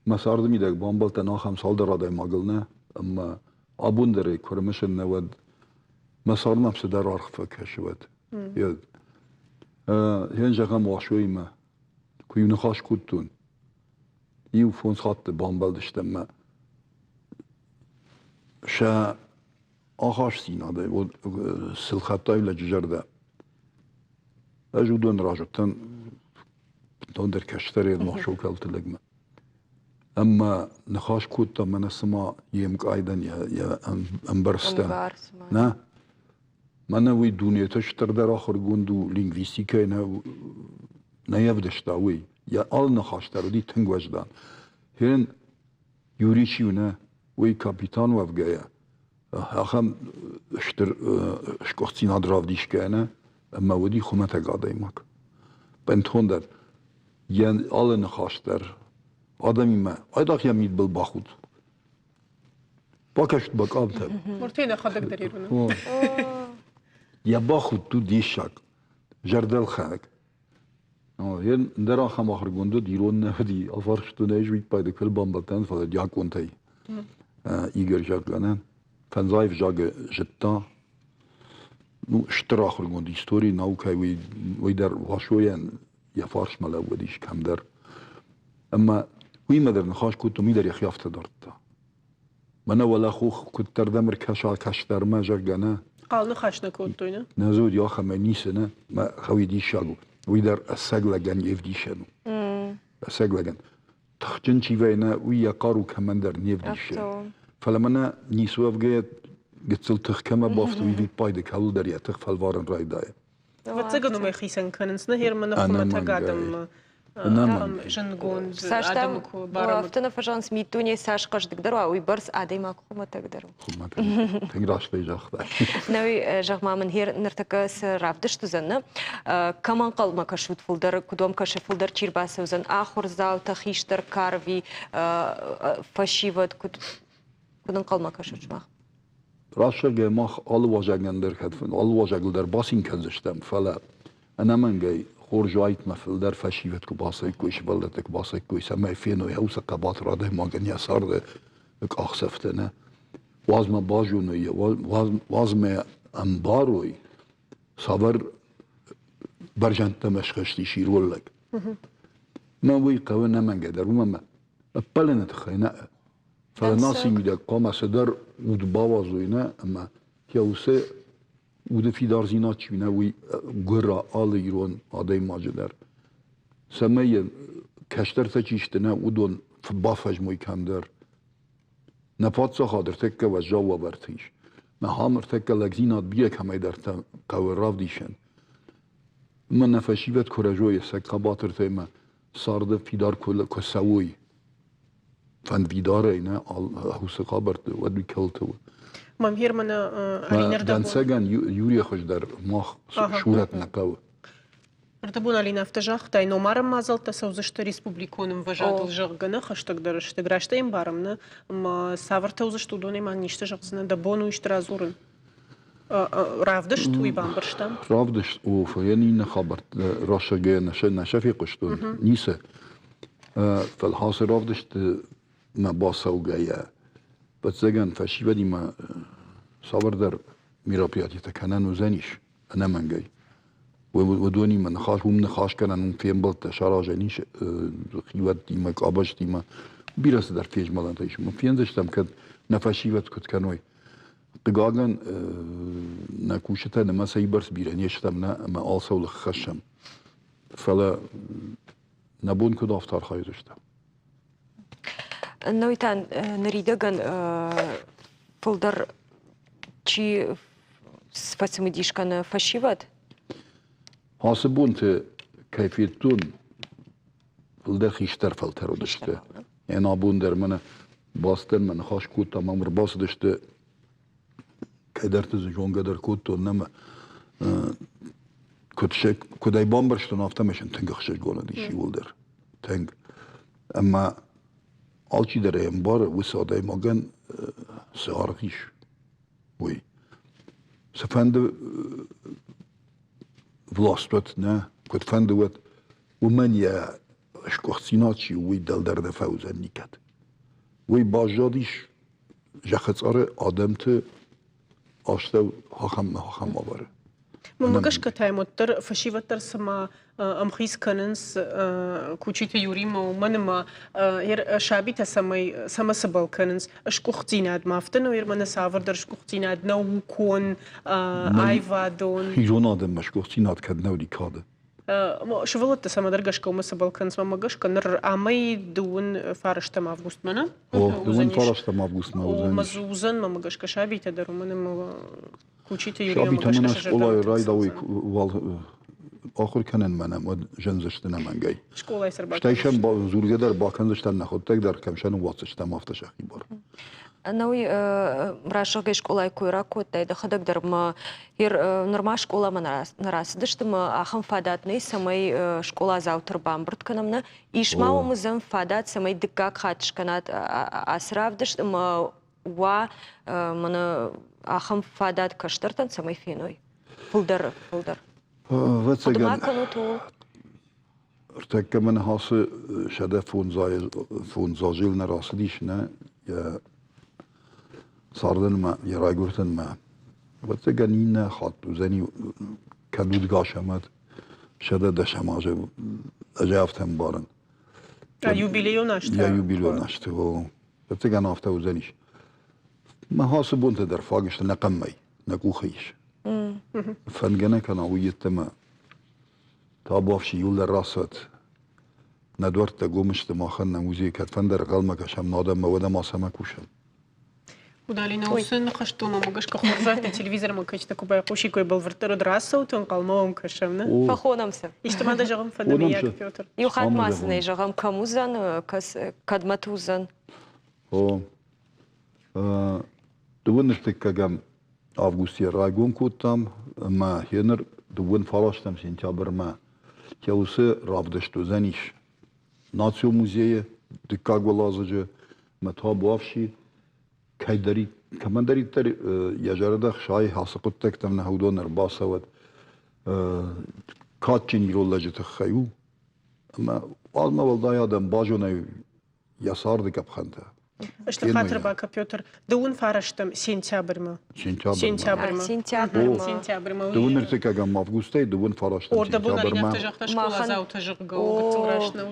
мӕ царды мидӕг бамбӕлдтӕн ахӕм цалдӕр адӕймагыл нӕ, ӕмӕ абон дӕр ӕй куы ӕрымысын, нӕ уӕд мӕ цард мӕм цыдӕр аргъ фӕкӕсы уӕд. Йӕн зӕгъӕм, Уасоимӕ куы-иу ныхас кодтон, иу фондз хатты бамбӕлдыстӕм мӕ сӕ ахастдзинадӕй сылхӕдтай лӕджы зӕрдӕ. Ӕз уыдон раз уыдтӕн бынтондӕр кӕстӕрӕй Махшокалты лӕгмӕ. Ӕмӕ ныхас кодта мӕнӕ цыма йе мкъай дӕн, йӕ ӕмбӕрстӕн. Нӕ, мӕнӕ уый дунеты стырдӕр ахуыргонд у лингвистикӕйы нӕ, нӕ ӕвдыста уый. Йӕ алы ныхас дӕр уыди тынг уӕздан. Херен Юрий чи у, нӕ, уый капитан уӕвгӕйӕ, ахӕм стыр сгуыхтдзинад равдисгӕйӕ нӕ, ӕмӕ уыди хуымӕтӕг адӕймаг. Бынтондӕр йӕ алы ныхас дӕр адӕмимӕ айдагъ йӕ мидбыл бахудт. Бакаст бакъамтӕ. Муртӕй нӕхӕдӕг дӕр ирон. Йӕ бахудт у диссаг, зӕрдӕлхӕнӕг. Ӕндӕр ахӕм ахуыргонд уыд, ирон нӕ уыди, афарстон ӕй виппайды куы бамбӕлдтӕн, фӕлӕ диакъонтӕй Игорь зӕгъгӕ, фӕндзай ӕвзагы зыдта. Ну, стыр ахуыргонд историйы наукӕй уый, уый дӕр Васойӕн йӕ фарсмӕ лӕууыдис кӕмдӕр. Ӕмӕ уыимӕ дӕр ныхас кодтон, уый дӕр йӕхи афтӕ дардта. Мӕнӕ уӕлӕ хох куыддӕрдӕм ӕркӕса кӕстӕрмӕ, зӕгъгӕ, нӕ. Хъал ныхас нӕ кодтой, нӕ? Нӕ дзы уыди ахӕмӕй ницы, нӕ. Мӕ хъӕуи диссаг у. Уый дӕр ӕцӕг лӕгӕн йе вдисӕн у. Ӕцӕг лӕгӕн. Тыхджын чи вӕййы, нӕ, уый йӕ хъару кӕмӕндӕр не вдисы. Фӕлӕ мӕнӕ ницы уӕвгӕйӕ гыццыл тых кӕмӕ бафты, уый виппайды кӕуылдӕр йӕ тых фӕлварын райдайы. Ӕвӕццӕгӕн уымӕй хицӕн кӕнынц нӕ Германы хуымӕтӕг адӕммӕ зындгонд адӕмы куы барамыд. Афтӕ нӕ фӕзӕгъынц, миддуне цас хъӕздыгдӕр уа, уыйбӕрц адӕймаг хуымӕтӕгдӕр у. Тынг раст ӕй загътай. Нӕуи, зӕгъ-ма мын, гьер ныртӕккӕ цы равдыст уыдзӕн, нӕ? Кӕм ӕнхъӕлмӕ кӕсут фылдӕр, куыд уӕм кӕсы фылдӕр чи рбацӕудзӕн, ахуырдзаутӕ, хистӕр карви, фӕсивӕд, куыд куыд ӕнхъӕлмӕ кӕсут сымах? Рӕстӕгӕй мах алы уазӕгӕн дӕр кӕд алы уазӕгыл дӕр бацин кӕндзыстӕм, фӕлӕ ӕнӕмӕнгӕй хорз уаид мӕ фылдӕр фӕсивӕд куы бацӕуиккой, сывӕллӕттӕ куы бацӕуиккой, цӕмӕй феной уыцы хъӕбатыр адӕймагӕн йӕ царды къахдзӕфтӕ, нӕ? Уадз мӕ базоной йӕ, уадз мӕ ӕмбарой, цавӕр бӕрзӕндтӕм ӕсхызтис ирон лӕг. Мӕ уый хъӕуы ӕнӕмӕнгӕй дӕр, уымӕн ӕмӕ ӕппӕлыны тыххӕй нӕ, фӕлӕ наци мидӕг хъуамӕ цыдӕр уд бауадзой нӕ ӕмӕ йӕ уыцы уды фидардзинад чи нӕ, уый гуыра алы ирон адӕймаджы дӕр. Цӕмӕй йӕ кӕстӕртӕ чи сты, нӕ уыдон бафӕзмой кӕмдӕр. Нӕ паддзахад ӕртӕккӕ уӕззау уавӕрты ис. Ахӕм ӕртӕккӕ лӕгдзинад бирӕ кӕмӕйдӕртӕ хъӕуы равдисӕн. Мӕ нӕ фӕсивӕд куы рӕзой, сӕ хъӕбатыртӕй мӕ царды фидар куы цӕуой, фӕндвидарӕй нӕ уыцы хабӕртты, уӕд уый кӕуылты у. Мӕм Германы Алина Дӕнцӕгӕн Юрийы хуыздӕр мах сурӕт нӕ хъӕуы. Ӕрдӕбон Алина афтӕ загътай, номарӕн мадзӕлттӕ цӕудзысты республикон ӕмвӕзадыл, зӕгъгӕ, нӕ хӕстӕгдӕр сты. Раст ӕй ӕмбарӕм, нӕ? Ӕмӕ цавӕртӕ уыдзысты, уыдонӕй ма нисты зӕгъдзынӕ, дӕ бон у исты радзурын? Равдыст уый бамбӕрстам? Равдыст, о, фӕлӕ иннӕ хабӕрттӕ рӕсӕгӕй нӕ сӕ фехъуыстон, ницы. Фӕлӕ ацы равдысты мӕ бацӕугӕйӕ, ӕвӕццӕгӕн, фӕсивӕдимӕ цавӕрдӕр мероприятитӕ кӕнӕн уыдзӕнис ӕнӕмӕнгӕй. Уыдонимӕ ныхас, уым ныхас кӕнӕн, уым фембӕлдтӕ саразӕн ис хиуӕттимӕ, къабӕзтимӕ. Бирӕ цыдӕр фезмӕлӕнтӕ ис. Фендзыстӕм, кӕд нӕ фӕсивӕд куыд кӕной. Хъыгагӕн, нӕ кусджытӕ нымӕцӕй бӕрц бирӕ не стӕм нӕ ӕмӕ алцӕуыл ххӕссӕм. Фӕлӕ нӕ бон куыд афтӕ архайдзыстӕм. Науи та ныридӕгӕн фылдӕр чи фӕцымыдис кӕны фӕсивӕд? Ацы бонты кӕй федтон, фылдӕр хистӕр фӕлтӕр уыдысты. Ӕнабон дӕр мӕнӕ бацыдтӕн мӕ ныхас кодтам, ӕмӕ ӕрбацыдысты кӕйдӕрты дзы зонгӕ дӕр кодтон нӕмӕ куыд сӕ куыд ӕй бамбӕрстон, афтӕмӕй сын тынг ӕхсызгон уыдис иууылдӕр. Тынг. Ӕмӕ алчидӕр ӕй ӕмбары, уыцы адӕймагӕн цы аргъ ис, уый. Цыфӕнды власт уӕд, нӕ, куыдфӕнды уӕд, уымӕн йӕ сгуыхтдзинад чи у, уый дӕлдӕр нӕ фӕуыдзӕн никӕд. Уый баззадис зӕххы цъары адӕмты астӕу ахӕм ахӕм уавӕры. Мӕнмӕ гӕсгӕ та йӕм уӕддӕр фӕсивӕд дӕр цыма ӕмхиц кӕнынц Кучиты Юримӕ, уымӕн ӕмӕ сабитӕ цӕмӕй цӕмӕ цыбӕл кӕнынц сгуыхтдзинадмӕ, афтӕ нӕу мӕнӕ цавӕрдӕр сгуыхтдзинад наукон, аивадон. Ирон адӕммӕ сгуыхтдзинад кӕд нӕ уыди кады? Сывӕллӕттӕ цӕмӕдӕр гӕсгӕ уымӕ цыбӕл кӕнынц, мӕнмӕ гӕсгӕ ныр амӕй дыууын фарӕстӕм августмӕ нӕ? О, дыууын фарӕстӕм августмӕ уыдзӕн. Уыдзӕн, мӕнмӕ гӕсгӕ сабитӕ дӕр, уымӕн ӕмӕ Кучиты Юрийы Сабитӕ мӕнӕ скъолайы райдауй уал ахуыр кӕнынмӕ нӕм уӕд зындзысты нӕмӕнгӕй. Скъолайы сӕр Стӕй сӕм дзургӕ дӕр бакӕндзыстӕм, нӕхуыдтӕг дӕр кӕм сӕ ныууадздзыстӕм, афтӕ сӕхи бар. Ӕнӕуи рӕсугъдӕй скъолайы кой ракодтай, дӕхӕдӕг дӕр ма нырма скъоламӕ нӕ рацыдысты ӕмӕ ахӕм фадат нӕй, цӕмӕй скъоладзауты ӕрбамбырд кӕнӕм нӕ. Ис ма уӕм уыдзӕн фадат, цӕмӕй дыккаг хатт скӕнат ацы равдыст ӕмӕ уа мӕнӕ ахӕм фадат кӕстӕртӕн, цӕмӕй феной фылдӕр, фылдӕр. Ӕвӕццӕгӕн, Хъуыды ма кӕнут ууыл? Ӕртӕккӕ мӕ ныхасы 105 азыл нӕ рацыдис, нӕ йӕ цардӕнмӕ, йӕ райгуыртӕнмӕ. Ӕвӕццӕгӕн, иннӕ хатт уыдзӕни, кӕд удгас ӕмӕ 110 азы ӕз афтӕ ӕмбарын. Юбилейон азтӕ? Йӕ юбилейон азты, о. Ӕвӕццӕгӕн, афтӕ уыдзӕнис. Мӕ ацы бонтӕ дӕр фаг сты нӕ къӕммӕй, нӕ къухы ис. Фӕндгӕ нӕ кӕна, уый йеддӕмӕ Табуафси иууылдӕр рацӕуӕд. Нӕ дуӕрттӕ гом сты махӕн нӕ музейы кӕдфӕндӕр ӕнхъӕлмӕ кӕсӕм нӕ адӕммӕ, уӕдӕ ма цӕмӕ кусӕм. Удалина, уыцы ныхӕстыл мӕм гӕсгӕ хорз телевизормӕ кӕсджытӕ куы байхъусиккой, бӕлвырддӕр уӕд рацӕут, ӕнхъӕлмӕ уӕм кӕсӕм, нӕ? Фӕхонӕм сӕ. Исты ма дӕ зӕгъын фӕнды, мыййаг, Петр? Иу хатт ма сын ӕй зӕгъӕм, кӕм уыдзӕн, кӕдмӕ уыдзӕн? О, дыууын ӕртыккӕгӕм августы йӕ райгом кодтам ӕмӕ йӕ ныр дыууын фарастӕм сентябрмӕ йӕ уыцы равдыст уыдзӕнис Национ музейы дыккаг уӕладзыджы мӕ табуафси кӕмӕндӕриддӕр йӕ зӕрдӕ хсайы ацы хъуыддӕгтӕм нӕ уыдон ӕрбацӕуӕд кадджын ирон лӕджы тыххӕй у ӕмӕ уалмӕ уӕлдай адӕм базоной йӕ царды къӕпхӕнтӕ. Стыр хатыр бакӕ, Петр. Дыууын фарӕстӕм сентябрьмӕ. Сентябрьмӕ. Сентябрьмӕ. Сентябрьмӕ. Дыууын ӕртыккӕгӕм августӕй дыууын фарӕстӕм сентябрьмӕ.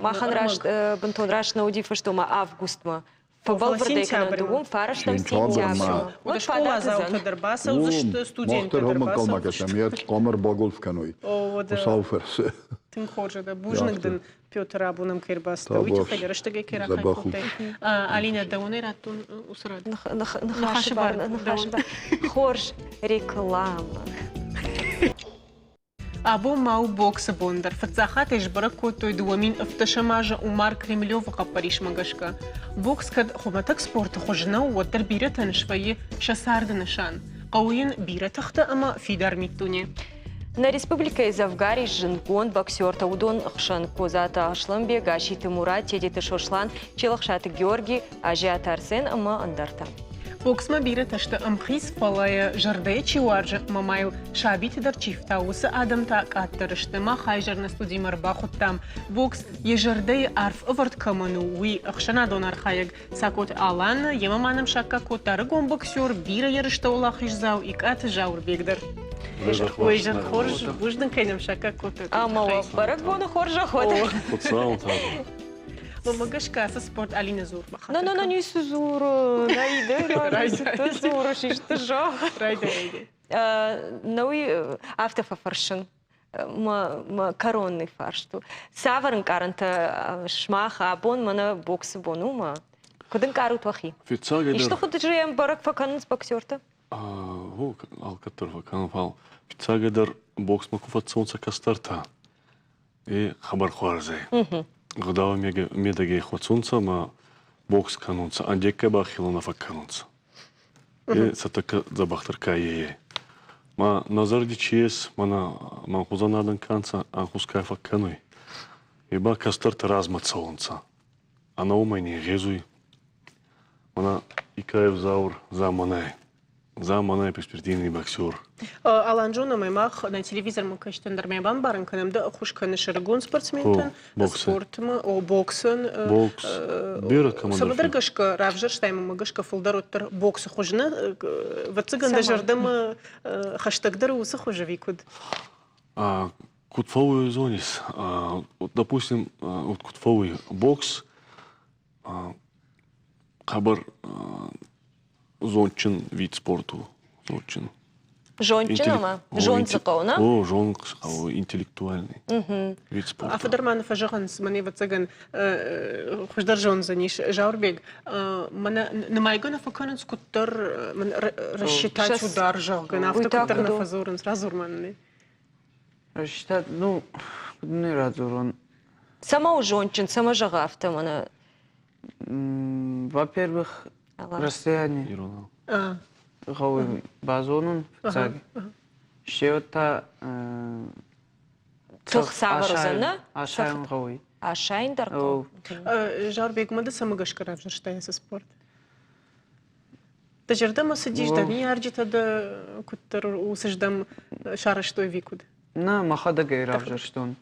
Махӕн раст бынтон раст нӕ уыди фыст, ома августмӕ. Фӕбӕлвырдӕй кӕнӕм дыууын фарӕстӕм сентябрьмӕ. Уӕд скъоладзаутӕ дӕр бацӕудзысты, студенттӕ дӕр бацӕудзысты. Мах дӕр хъуамӕ ӕрбаголф кӕной. Хуыцауы фӕрцы. Тынг хорз дӕ. Бузныг дын, Петр, абон ӕм кӕй ӕрбацыдтӕ, уый тыххӕй дӕ рӕстӕгӕй кӕй рахай кодтай. Алинӕ, дӕуӕн радтон уыцы рад. Ныхасы бар. Хорз реклама. Абон ма у боксы бон дӕр. Фыццаг хатт ӕй сбӕрӕг кодтой 2017 азы Умар Кремлевы хъӕппӕрисмӕ гӕсгӕ. Бокс кӕд хуымӕтӕг спорты хуыз нӕу, уӕддӕр бирӕтӕн свӕййы сӕ царды нысан. Хъӕуы йын бирӕ тыхтӕ ӕмӕ фидар миддуне. Нӕ республикӕйы дзӕвгар ис зындгонд боксертӕ, уыдон хсӕн Козаты Аслӕнбег, Аситы Мурат, Тедеты Сослан, Челӕхсаты Георги, Азиаты Арсен ӕмӕ ӕндӕртӕ. Боксмӕ бирӕтӕ сты ӕмхиц, фӕлӕ йӕ зӕрдӕйы чи уарзы ӕмӕ ма йыл сабиты дӕр чи фтауы, уыцы адӕм та къаддӕр сты. Мах айзӕр нӕ студимӕ ӕрбахуыдтам бокс йӕ зӕрдӕйы арф ӕвӕрд кӕмӕн у, уый ӕхсӕнадон архайӕг Цакъоты Алан, йемӕ ма нӕм саккаг кодта ӕрыгон боксер, бирӕ ерыстӕ уӕлахиздзау Икъаты Зауырбег дӕр. Ой, хорз, бузныг кӕй нӕм саккаг кодта. Ӕмӕ уӕ бӕрӕгбоны хорзӕх уӕд. Хуыцау та. Мӕнмӕ гӕсгӕ ацы спорт Алинӕ дзуры. На, на, на, ницы дзуры. Райдай, райдай, цы дзурыс, исты зӕгъ. Райдай, райдай. Науи афтӕ фӕфӕрсын мӕ кӕронный фарст у. Цавӕр ӕнкъарӕнтӕ сымах абон мӕнӕ боксы бон у мӕ? Куыд ӕнкъарут уӕхи? Фиццагӕй Исты хуыдыджы йӕм бӕрӕг фӕкӕнынц боксертӕ? О, алкӕддӕр фӕкӕнын, фал фиццагӕй боксмӕ ку фӕццӕунцӕ кӕстӕртӕ, е хъӕбӕр хуарз ӕй. Гъдауи медӕгӕй хуӕцунцӕ ӕма бокс кӕнунцӕ, ӕндеккӕ ба хилӕ нӕ фӕккӕнунцӕ. Е сӕ тӕккӕ дзӕбӕхдӕр ка е. Ма нӕ зӕрди чи ес, мӕнӕ мӕн хузӕн адӕн ка нцӕ, ӕнхус ка фӕккӕнуй, е ба кӕстӕртӕ размӕ цӕунцӕ. Ӕнӕ уомӕй не гъезуй. Мӕнӕ Икаев Заур заманай. Заманай перспективный боксер. Алан зонӕм мах нӕ телевизормӕ кӕстӕн дӕр мӕ бамбарын кӕнӕм, ды ӕххуыс кӕныс ӕрыгон спортсментӕн, спортмӕ, о, боксӕн. Бокс. Бирӕ командӕ. Цӕмӕдӕр гӕсгӕ равзӕрстай мӕ гӕсгӕ фылдӕр уӕддӕр боксы хуыз нӕ, ӕвӕццӕгӕн дӕ зӕрдӕмӕ хӕстӕгдӕр уыцы хуыз ӕви куыд? Куд фӕууй зонис, вот, допустим, вот куд фӕууй бокс, хъӕбӕр зондджын вид спорт у, зондджын. Зондджын ӕмӕ зонд дзы хъӕуы, нӕ? О, зонд хъӕуы, интеллектуальный вид спорта. Афтӕ ма нӕ фӕзӕгъынц, мӕн ӕвӕццӕгӕн хуыздӕр зондзӕнис Зауырбег. Мӕнӕ нымайгӕ нӕ фӕкӕнынц куыддӕр рассчитать удар, зӕгъгӕ, афтӕ куыддӕр нӕ фӕдзурынц. Радзур ма нын. Рассчитать, ну, куыд нын радзурон? Цӕмӕ у зондджын, цӕмӕ зӕгъы афтӕ мӕнӕ? Во-первых, расстояние. Гъӕуы базонун фыццаг. Стӕй та Тых цавӕр уыдзӕн, нӕ? Асайын хъӕуы. Асайын дӕр хъӕуы. Зарбег, ма ды цӕмӕ гӕсгӕ равзӕрстай ацы спорт? Дӕ зӕрдӕмӕ цыдис, дӕ ныййарджытӕ дӕ куыддӕр уыцыздӕм сарӕзтой ӕви куыд? Нӕ, мӕхӕдӕг ӕй равзӕрстон.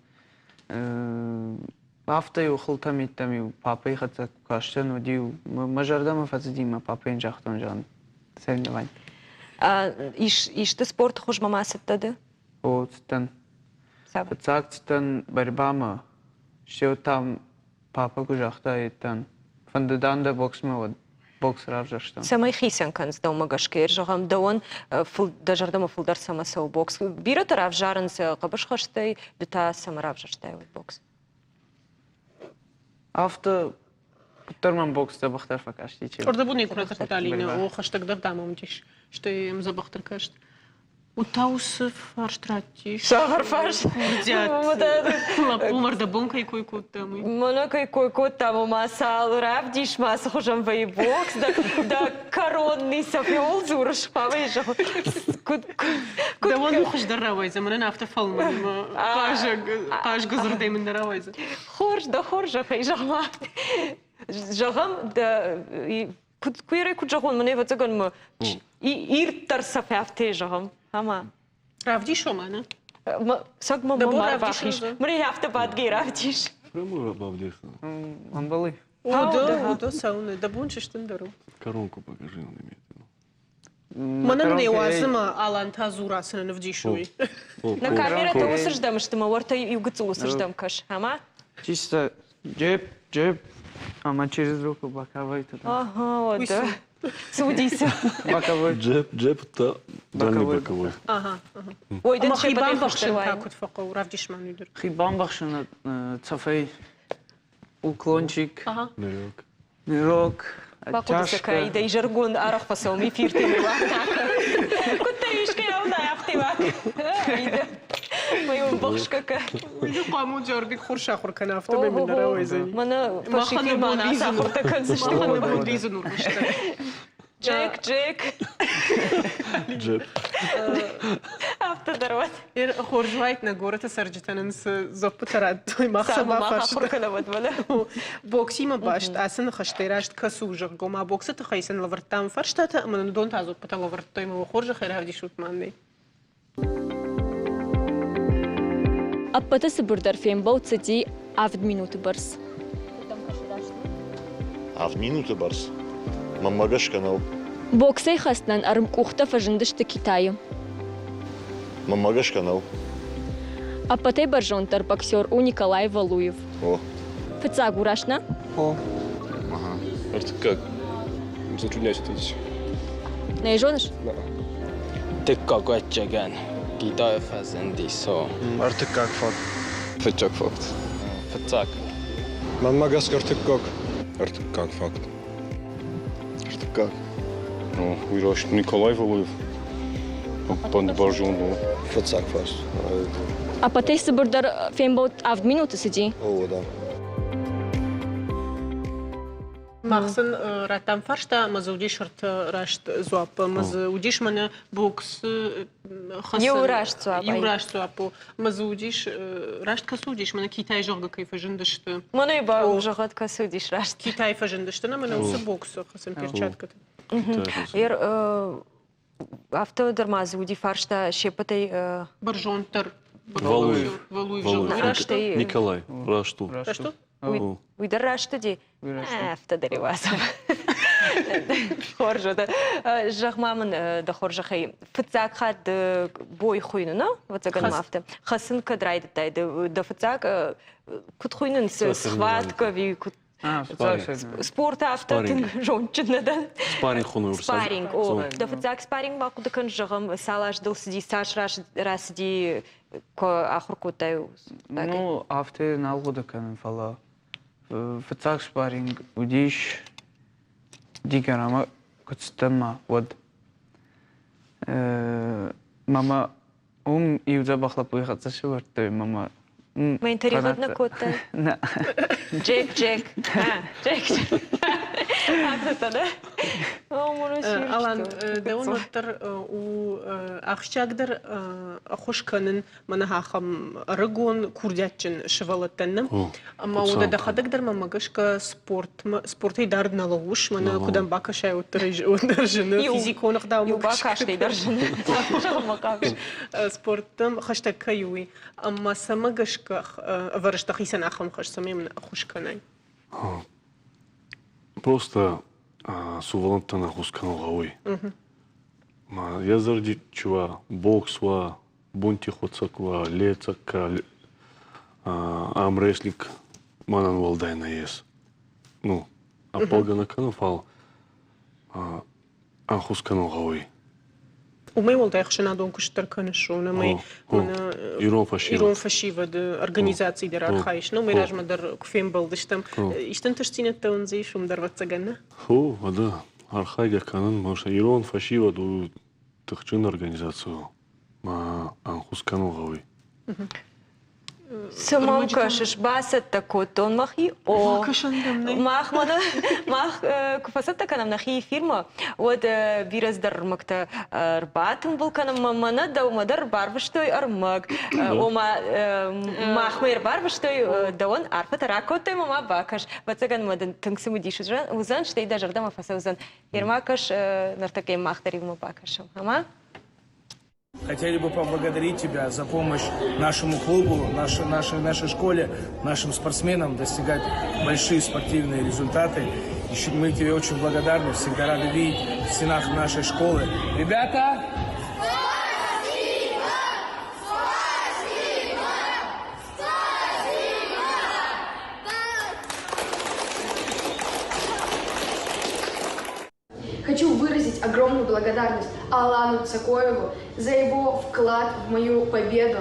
Афтӕ-иу хылтӕ-миттӕм-иу папӕйы хӕццӕ куы кастӕн, уӕд-иу мӕ зӕрдӕмӕ фӕцыди мӕ папӕйӕн загътон, зӕгъын, соревнование. Исты спорты хуызмӕ ма цыдтӕ ды? О, цыдтӕн. Фыццаг цыдтӕн борьбамӕ, стӕй там папӕ куы загъта, еттӕн, фӕнды дӕн дӕ боксмӕ, уӕд бокс равзӕрстам. Цӕмӕй хицӕн кӕнынц дӕумӕ гӕсгӕ? Зӕгъӕм, дӕуӕн дӕ зӕрдӕмӕ фылдӕр цӕмӕ цӕуы бокс? Бирӕтӕ равзарынц хъӕбысхӕстӕй, ды та цӕмӕ равзӕрстай уӕд бокс? Афтӕ куыддӕр мӕм бокс дзӕбӕхдӕр фӕкасти. Ӕрдӕбон куы радзырдта Алинӕ, о, хӕстӕгдӕр дӕм уыдис, стӕй йӕм дзӕбӕхдӕр каст. Уыд та уыцы фарст радтис. Цавӕр фарст? Курдиат. Лӕппу мӕрдӕбон кӕй кой кодтам, уый. Мӕнӕ кӕй кой кодтам, ома цал равдис ма цы хуызӕн вӕййы бокс, дӕ кӕрон цӕфеуыл дзурыс, хъуамӕ йын зӕгъон. Куыд Дӕуӕн у хуыздӕр рауайдзӕн, мӕнӕн афтӕ фӕлмӕн хъазӕг, хъазгӕ дзырдӕй мын нӕ рауайдзӕн. Хорз, дӕ хорзӕхӕй зӕгъ-ма. Зӕгъӕм, дӕ куыд куы куыд зӕгъон, мӕн ӕвӕццӕгӕн мӕ ирддӕр цӕфӕфтӕй зӕгъӕм, ӕма. Равдисо ма, нӕ? Саг ма ма бахиз. Мыр афтӕ бадгӕ равдис. Прямо бавдесна. Ӕмбӕлы. О, да, о, да, сауны. Да бон чыстын дӕр у. Коронку покажи нам немедленно. Мӕнӕн не уадзы мӕ Алан та дзура цы нын ӕвдисой. На камерӕтӕ уыцырдӕм сты мӕ уӕртӕ иу гыццыл уыцырдӕм кӕс, ӕмӕ? Чисто джеб, джеб. Ӕмӕ через руку боковой туда. Ага, вот. Цы уыди цы? Боковой. Джеб, джеб та дальний боковой. Ага. Ой, дын Ӕмӕ хи се ппӕтӕй бамбӕхсын хуыздӕр та уаид. куыд фӕхъӕуы, равдис ма ныр. Хи бамбӕхсын цӕфӕй уклончик. Ага. Нырок. Нырок. Бахъуыды сӕ кӕй изӕрыгон арӕх фӕцӕуӕм эфирты. Куыддӕр искӕй аунай, афтӕ Мӕ бахсгӕ кӕ. Хъуамӕ Джорбик хорз сахуыр кӕна, афтӕмӕй мын нӕ рауайдзӕни. Мӕнӕ фӕсифирмӕ нӕ сахуыртӕ кӕндзысты. Махӕн нӕ бон лидзын уырдысты. Джек, Джек. Джек. Афтӕ дӕр уӕд. Хорз уаид нӕ горӕты цӕрджытӕн нын цы дзуаппытӕ радтой, мах сӕ Мах ахуыр кӕнӕм уӕд мӕнӕ. Боксимӕ баст ацы ныхӕстӕй раст кӕцы у, зӕгъгӕ, ома боксы тыххӕй сын лӕвӕрдтам фарстатӕ ӕмӕ нын уыдон та дзуаппытӕ лӕвӕрдтой, ӕмӕ уӕ хорзӕхӕй равдисут мӕнӕй. Ӕппӕты цыбырдӕр фембӕлд цыди авд минуты бӕрц. Авд минуты бӕрц? Мӕнмӕ гӕсгӕ нӕу. Боксӕй хӕцынӕн ӕрмкъухтӕ фӕзындысты Китайы. Мӕнмӕ гӕсгӕ нӕу. Ӕппӕтӕй бӕрзонддӕр боксер у Николай Валуев. О. Фыццаг у раст нӕ? О. Ага. Ӕртыккаг. Затрудняюсь ответить. Нӕ зоныс? Дыккаг ӕвӕццӕгӕн Китайы фӕзынди, со. Ӕртыккаг факт. Фыццаг факт. Фыццаг. Мӕнмӕ гӕсгӕ ӕртыккаг. Ӕртыккаг факт. Ӕртыккаг. Ну, уый раст Николай Валуев. Бӕрзонд у. Фыццаг фарст. Ӕппӕтӕй цыбырдӕр фембӕлд авд минуты цыди. О, да. Мах сын радтам фарста ӕмӕ дзы уыдис ӕртӕ раст дзуаппы. Ӕмӕ дзы уыдис мӕнӕ боксы хӕцын. Иу раст дзуапп. Иу раст дзуапп у. Ӕмӕ дзы уыдис, раст кӕцы уыдис, мӕнӕ Китай зӕгъгӕ кӕй фӕзындысты. Мӕнӕ ба зӕгъӕд кӕцы уыдис раст. Китай фӕзындысты, нӕ мӕнӕ уыцы боксы хӕцын перчаткӕты. Афтӕ дӕр ма дзы уыди фарста се ппӕтӕй Бӕрзонддӕр. Валуев. Валуев. Валуев. Николай. Раст у. Раст у? Уый дӕр раст уыди? Афтӕ дӕр уадзӕм. Хорз уыд. Зӕгъ-ма мын, дӕ хорзӕхӕй, фыццаг хатт бой хуыйны, нӕ? Ӕвӕццӕгӕн ма афтӕ. Хӕцын кӕд райдыдтай? Дӕ фыццаг куыд хуыйнынц? Схватка ӕви куыд? Спорты афтӕ тынг зондджын нӕ дӕн. Спарринг хуыны Спарринг, о. Дӕ фыццаг спарринг ма хъуыды кӕн, зӕгъӕм, цал аз дыл цыди, цас рацыди, куы ахуыр кодтай? Ну, афтӕ нал хъуыды кӕнын, фӕлӕ фыццаг спарринг уыдис Дигорамӕ куы цыдтӕн ма, уӕд. Мама уым иу дзӕбӕх лӕппуйы хӕццӕ сӕвӕрдтой ӕмӕ ма Мӕн тӕригъӕд нӕ кодтай? Нӕ. Джек, Джек. Джек. Афтӕ дӕ? Алан, дӕуӕн уӕддӕр у ахсджиагдӕр ӕххуыс кӕнын мӕнӕ ахӕм ӕрыгон курдиатджын сывӕллӕттӕн нӕ. Ӕмӕ уӕдӕ дӕхӕдӕг дӕр мӕнмӕ гӕсгӕ спортмӕ, спортӕй дард нӕ лӕууыс, мӕнӕ куыд ӕм бакӕсай, уӕддӕр уӕддӕр зыны физикон ӕгъдаумӕ Иу бакастӕй дӕр зыны. Спорттӕм хӕстӕг кӕй у, уый. Ӕмӕ цӕмӕ гӕсгӕ ӕвӕрыс дӕхицӕн ахӕм хӕс, цӕмӕй мын ӕххуыс кӕнай? Просто сувӕллӕнттӕн ӕххуыс кӕнун гъӕуй. Ма йӕ зӕрди чи уа, бокс уа, бунти хуцӕг уа, лецӕг ка, армрестлинг мӕнӕн уӕлдай нӕййес. Ну, ӕппӕлгӕ нӕ кӕнун, фал ӕнхус кӕнун гъӕуй. Уымӕй уӕлдай ӕхсӕнадон куыст дӕр кӕныс, уымӕй ирон фӕсивӕд ирон фӕсивӕды организацийы дӕр архайыс. Ну, уымӕй размӕ дӕр куы фембӕлдыстӕм. Исты ӕнтыстдзинӕдтӕ уын дзы ис, уым дӕр ӕвӕццӕгӕн, нӕ? Хо, уӕдӕ архайгӕ кӕнын, может, ирон фӕсивӕд у тыхджын организаци у. Ма ӕнхус кӕнун гъӕуй. Цы мӕм кӕсыс, бацӕттӕ кодтон мӕхи. О, мах мӕнӕ мах куы фӕцӕттӕ кӕнӕм нӕхи эфирмӕ, уӕд бирӕ цыдӕр ӕрмӕгтӕ ӕрбатымбыл кӕнӕм ӕмӕ мӕнӕ дӕумӕ дӕр барвыстой ӕрмӕг. Ома махмӕ ӕрбарвыстой, дӕуӕн арфӕтӕ ракодтой ӕмӕ ма бакӕс. Ӕвӕццӕгӕн мӕ дын тынг цымыдис уыдзӕн, стӕй дӕ зӕрдӕмӕ фӕцӕудзӕн. Ерма кӕс, ныртӕккӕ мах дӕр иумӕ бакӕсӕм. Ӕмӕ Хотели бы поблагодарить тебя за помощь нашему клубу, нашей, нашей, нашей школе, нашим спортсменам достигать большие спортивные результаты. Еще мы тебе очень благодарны, всегда рады видеть в стенах нашей школы. Ребята! Спасибо! Спасибо! Спасибо! выразить огромную благодарность Алану Цакоеву за его вклад в мою победу.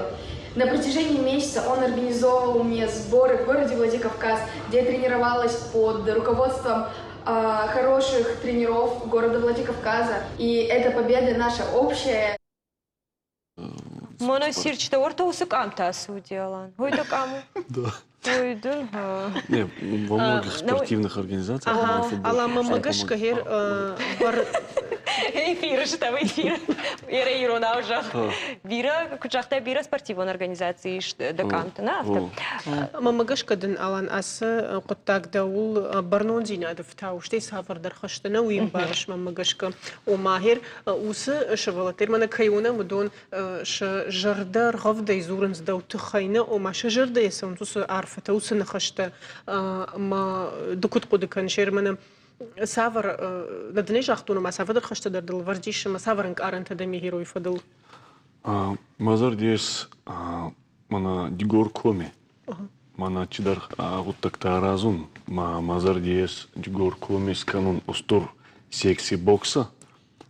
На протяжении месяца он организовывал мне сборы в городе Владикавказ, где я тренировалась под руководством хороших тренеров города Владикавказа. И эта победа наша общая. Мона сирчтӕ уӕртӕ уыцы къамтӕ цы уыди, Алан? Ой, дӕ къам у? Да. Ой, дын, ха. Не, во многих спортивных организациях Ага, ала мӕмӕ гӕсгӕ хер бар Эфиры стӕм эфир. Ерӕ иронау зӕгъ. Бирӕ, куыд загътай, бирӕ спортивон организаци ис дӕ къамты, нӕ афтӕ? Мӕмӕ гӕсгӕ дын, Алан, ацы хъуыддаг дӕуыл бӕрнондзинады фтау, стӕй цавӕрдӕр хӕсты нӕ уый ӕмбарыс мӕмӕ гӕсгӕ. Ома, хер уыцы сывӕллӕттӕ, мӕнӕ кӕй уынӕм, уыдон сӕ зӕрдӕ ргъӕвдӕй дзурынц дӕу тыххӕй нӕ, ома сӕ зӕрдӕйы цӕуынц уыцы арфӕтӕ, уыцы ныхӕстӕ. Ӕмӕ ды куыд хъуыды кӕныс, мӕнӕ цавӕр, нӕ дын ӕй загътон, ома цавӕрдӕр хӕстӕ дӕр дыл ӕвӕрд ис ӕмӕ цавӕр ӕнкъарӕнтӕ дӕм и геройы фӕдыл? Мӕ зӕрди ес мӕнӕ Дигоркоми. Мӕнӕ чидӕр гъуддӕгтӕ аразун, ма мӕ зӕрди ес Дигоркоми скӕнун устур секци бокса,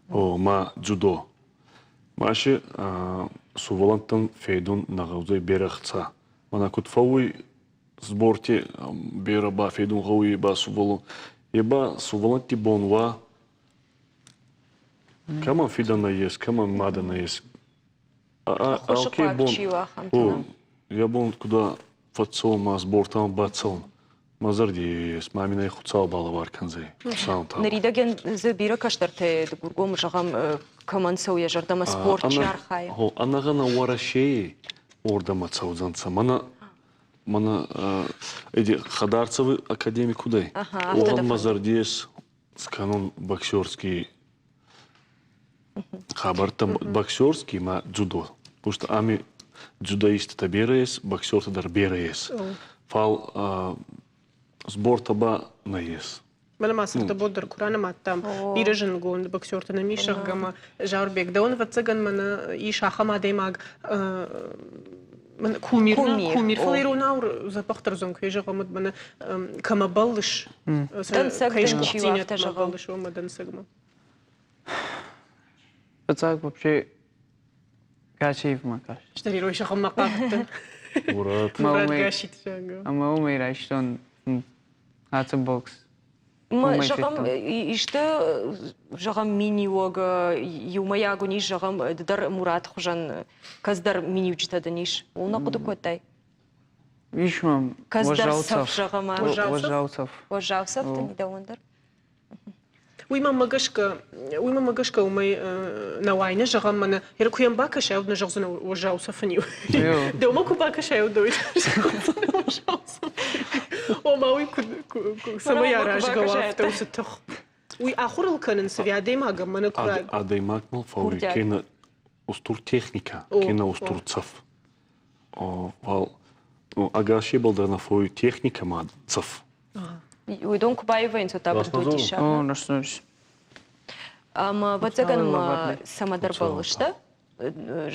о, ма дзюдо. Ма си сувӕллӕнттӕн федун нӕ гъӕудзӕй берӕ хца. Мӕнӕ куд фӕууй сборти берӕ ба федун гъӕуй ба сувӕллон. Е ба сувӕллӕнтти бон уа, кӕмӕн фидӕ нӕййес, кӕмӕн мадӕ нӕййес. Алке бон, о, йӕ бон куда фӕццӕун ма сбортӕмӕ бацӕун. Мӕ зӕрди ес, ма мин ӕй Хуцау балӕвар кӕндзӕй. Хуцау та. Ныридӕгӕн дзы бирӕ кӕстӕртӕ Дыгургомы, зӕгъӕм, кӕмӕн цӕуы йӕ зӕрдӕмӕ спорт чи архайы. Ӕнӕгъӕнӕ Уӕрӕсейы уордӕмӕ цӕудзӕнцӕ. Мӕнӕ мӕнӕ эти Хадарцевы академи кудӕй? Уогъӕн мӕ зӕрди ес скӕнун боксерский хабӕрттӕ боксерский ма дзюдо. Потому что ами дзюдоисттӕ берӕ ес, боксертӕ дӕр берӕ ес. Фал сбортӕ ба нӕййес. Мӕнӕ ма сырдыбон дӕр куы ранымадтам, бирӕ зындгонд боксертӕ нӕм ис, зӕгъгӕ, ӕмӕ Заурбег, дӕуӕн, ӕвӕццӕгӕн, мӕнӕ ис ахӕм адӕймаг, кумир, кумир, фӕлӕ иронау дзӕбӕхдӕр уыдзӕн, куы йӕ зӕгъӕм, уӕд мӕнӕ кӕмӕ бӕллыс, кӕй сгуыхтдзинӕдтӕмӕ бӕллыс, уымӕ дӕнцӕгмӕ. Фыццаг вообще Гасиевмӕ каст. Стӕй зӕгъынмӕ хъавыдтӕн. Мурат. Мурат Гаситы зӕгъгӕ. Ӕмӕ уымӕй райстон ацы бокс. Зӕгъӕм, исты, зӕгъӕм, миниуӕг иумӕйаг уын ис, зӕгъӕм, ды дӕр Мурат хуызӕн кӕцыдӕр миниуджытӕ дын ис. Ууыл нӕ хъуыды кодтай? Ис мӕм Кӕцыдӕр цӕф, зӕгъӕм, уӕззау цӕф. Уӕззау цӕф дын и дӕуӕн дӕр? Уый мӕмӕ гӕсгӕ, уый мӕмӕ гӕсгӕ уымӕй нӕ уай, нӕ зӕгъӕм мӕнӕ, йер куы йӕм бакӕсай, уӕд нӕ зӕгъдзынӕ уӕззау цӕфын-иу. Дӕумӕ куы бакӕсай, уӕд дӕуӕй уӕззау цӕф. Ома уый куыд, цӕмӕй аразгӕ уа афтӕ уыцы тых. Уый ахуыр ыл кӕнын цы адӕймагӕн мӕнӕ куы Адӕймаг мыл фӕуй кенӕ устур техникӕ, кенӕ устур цӕф. Фал ӕгасебӕл дӕр нӕ фӕууй техникӕ ма цӕф. Уыдон куы баивӕйынц, уӕд та бынтон диссаг. О, наснусь. Ӕмӕ ӕвӕццӕгӕн ма цӕмӕдӕр бӕллыстӕ?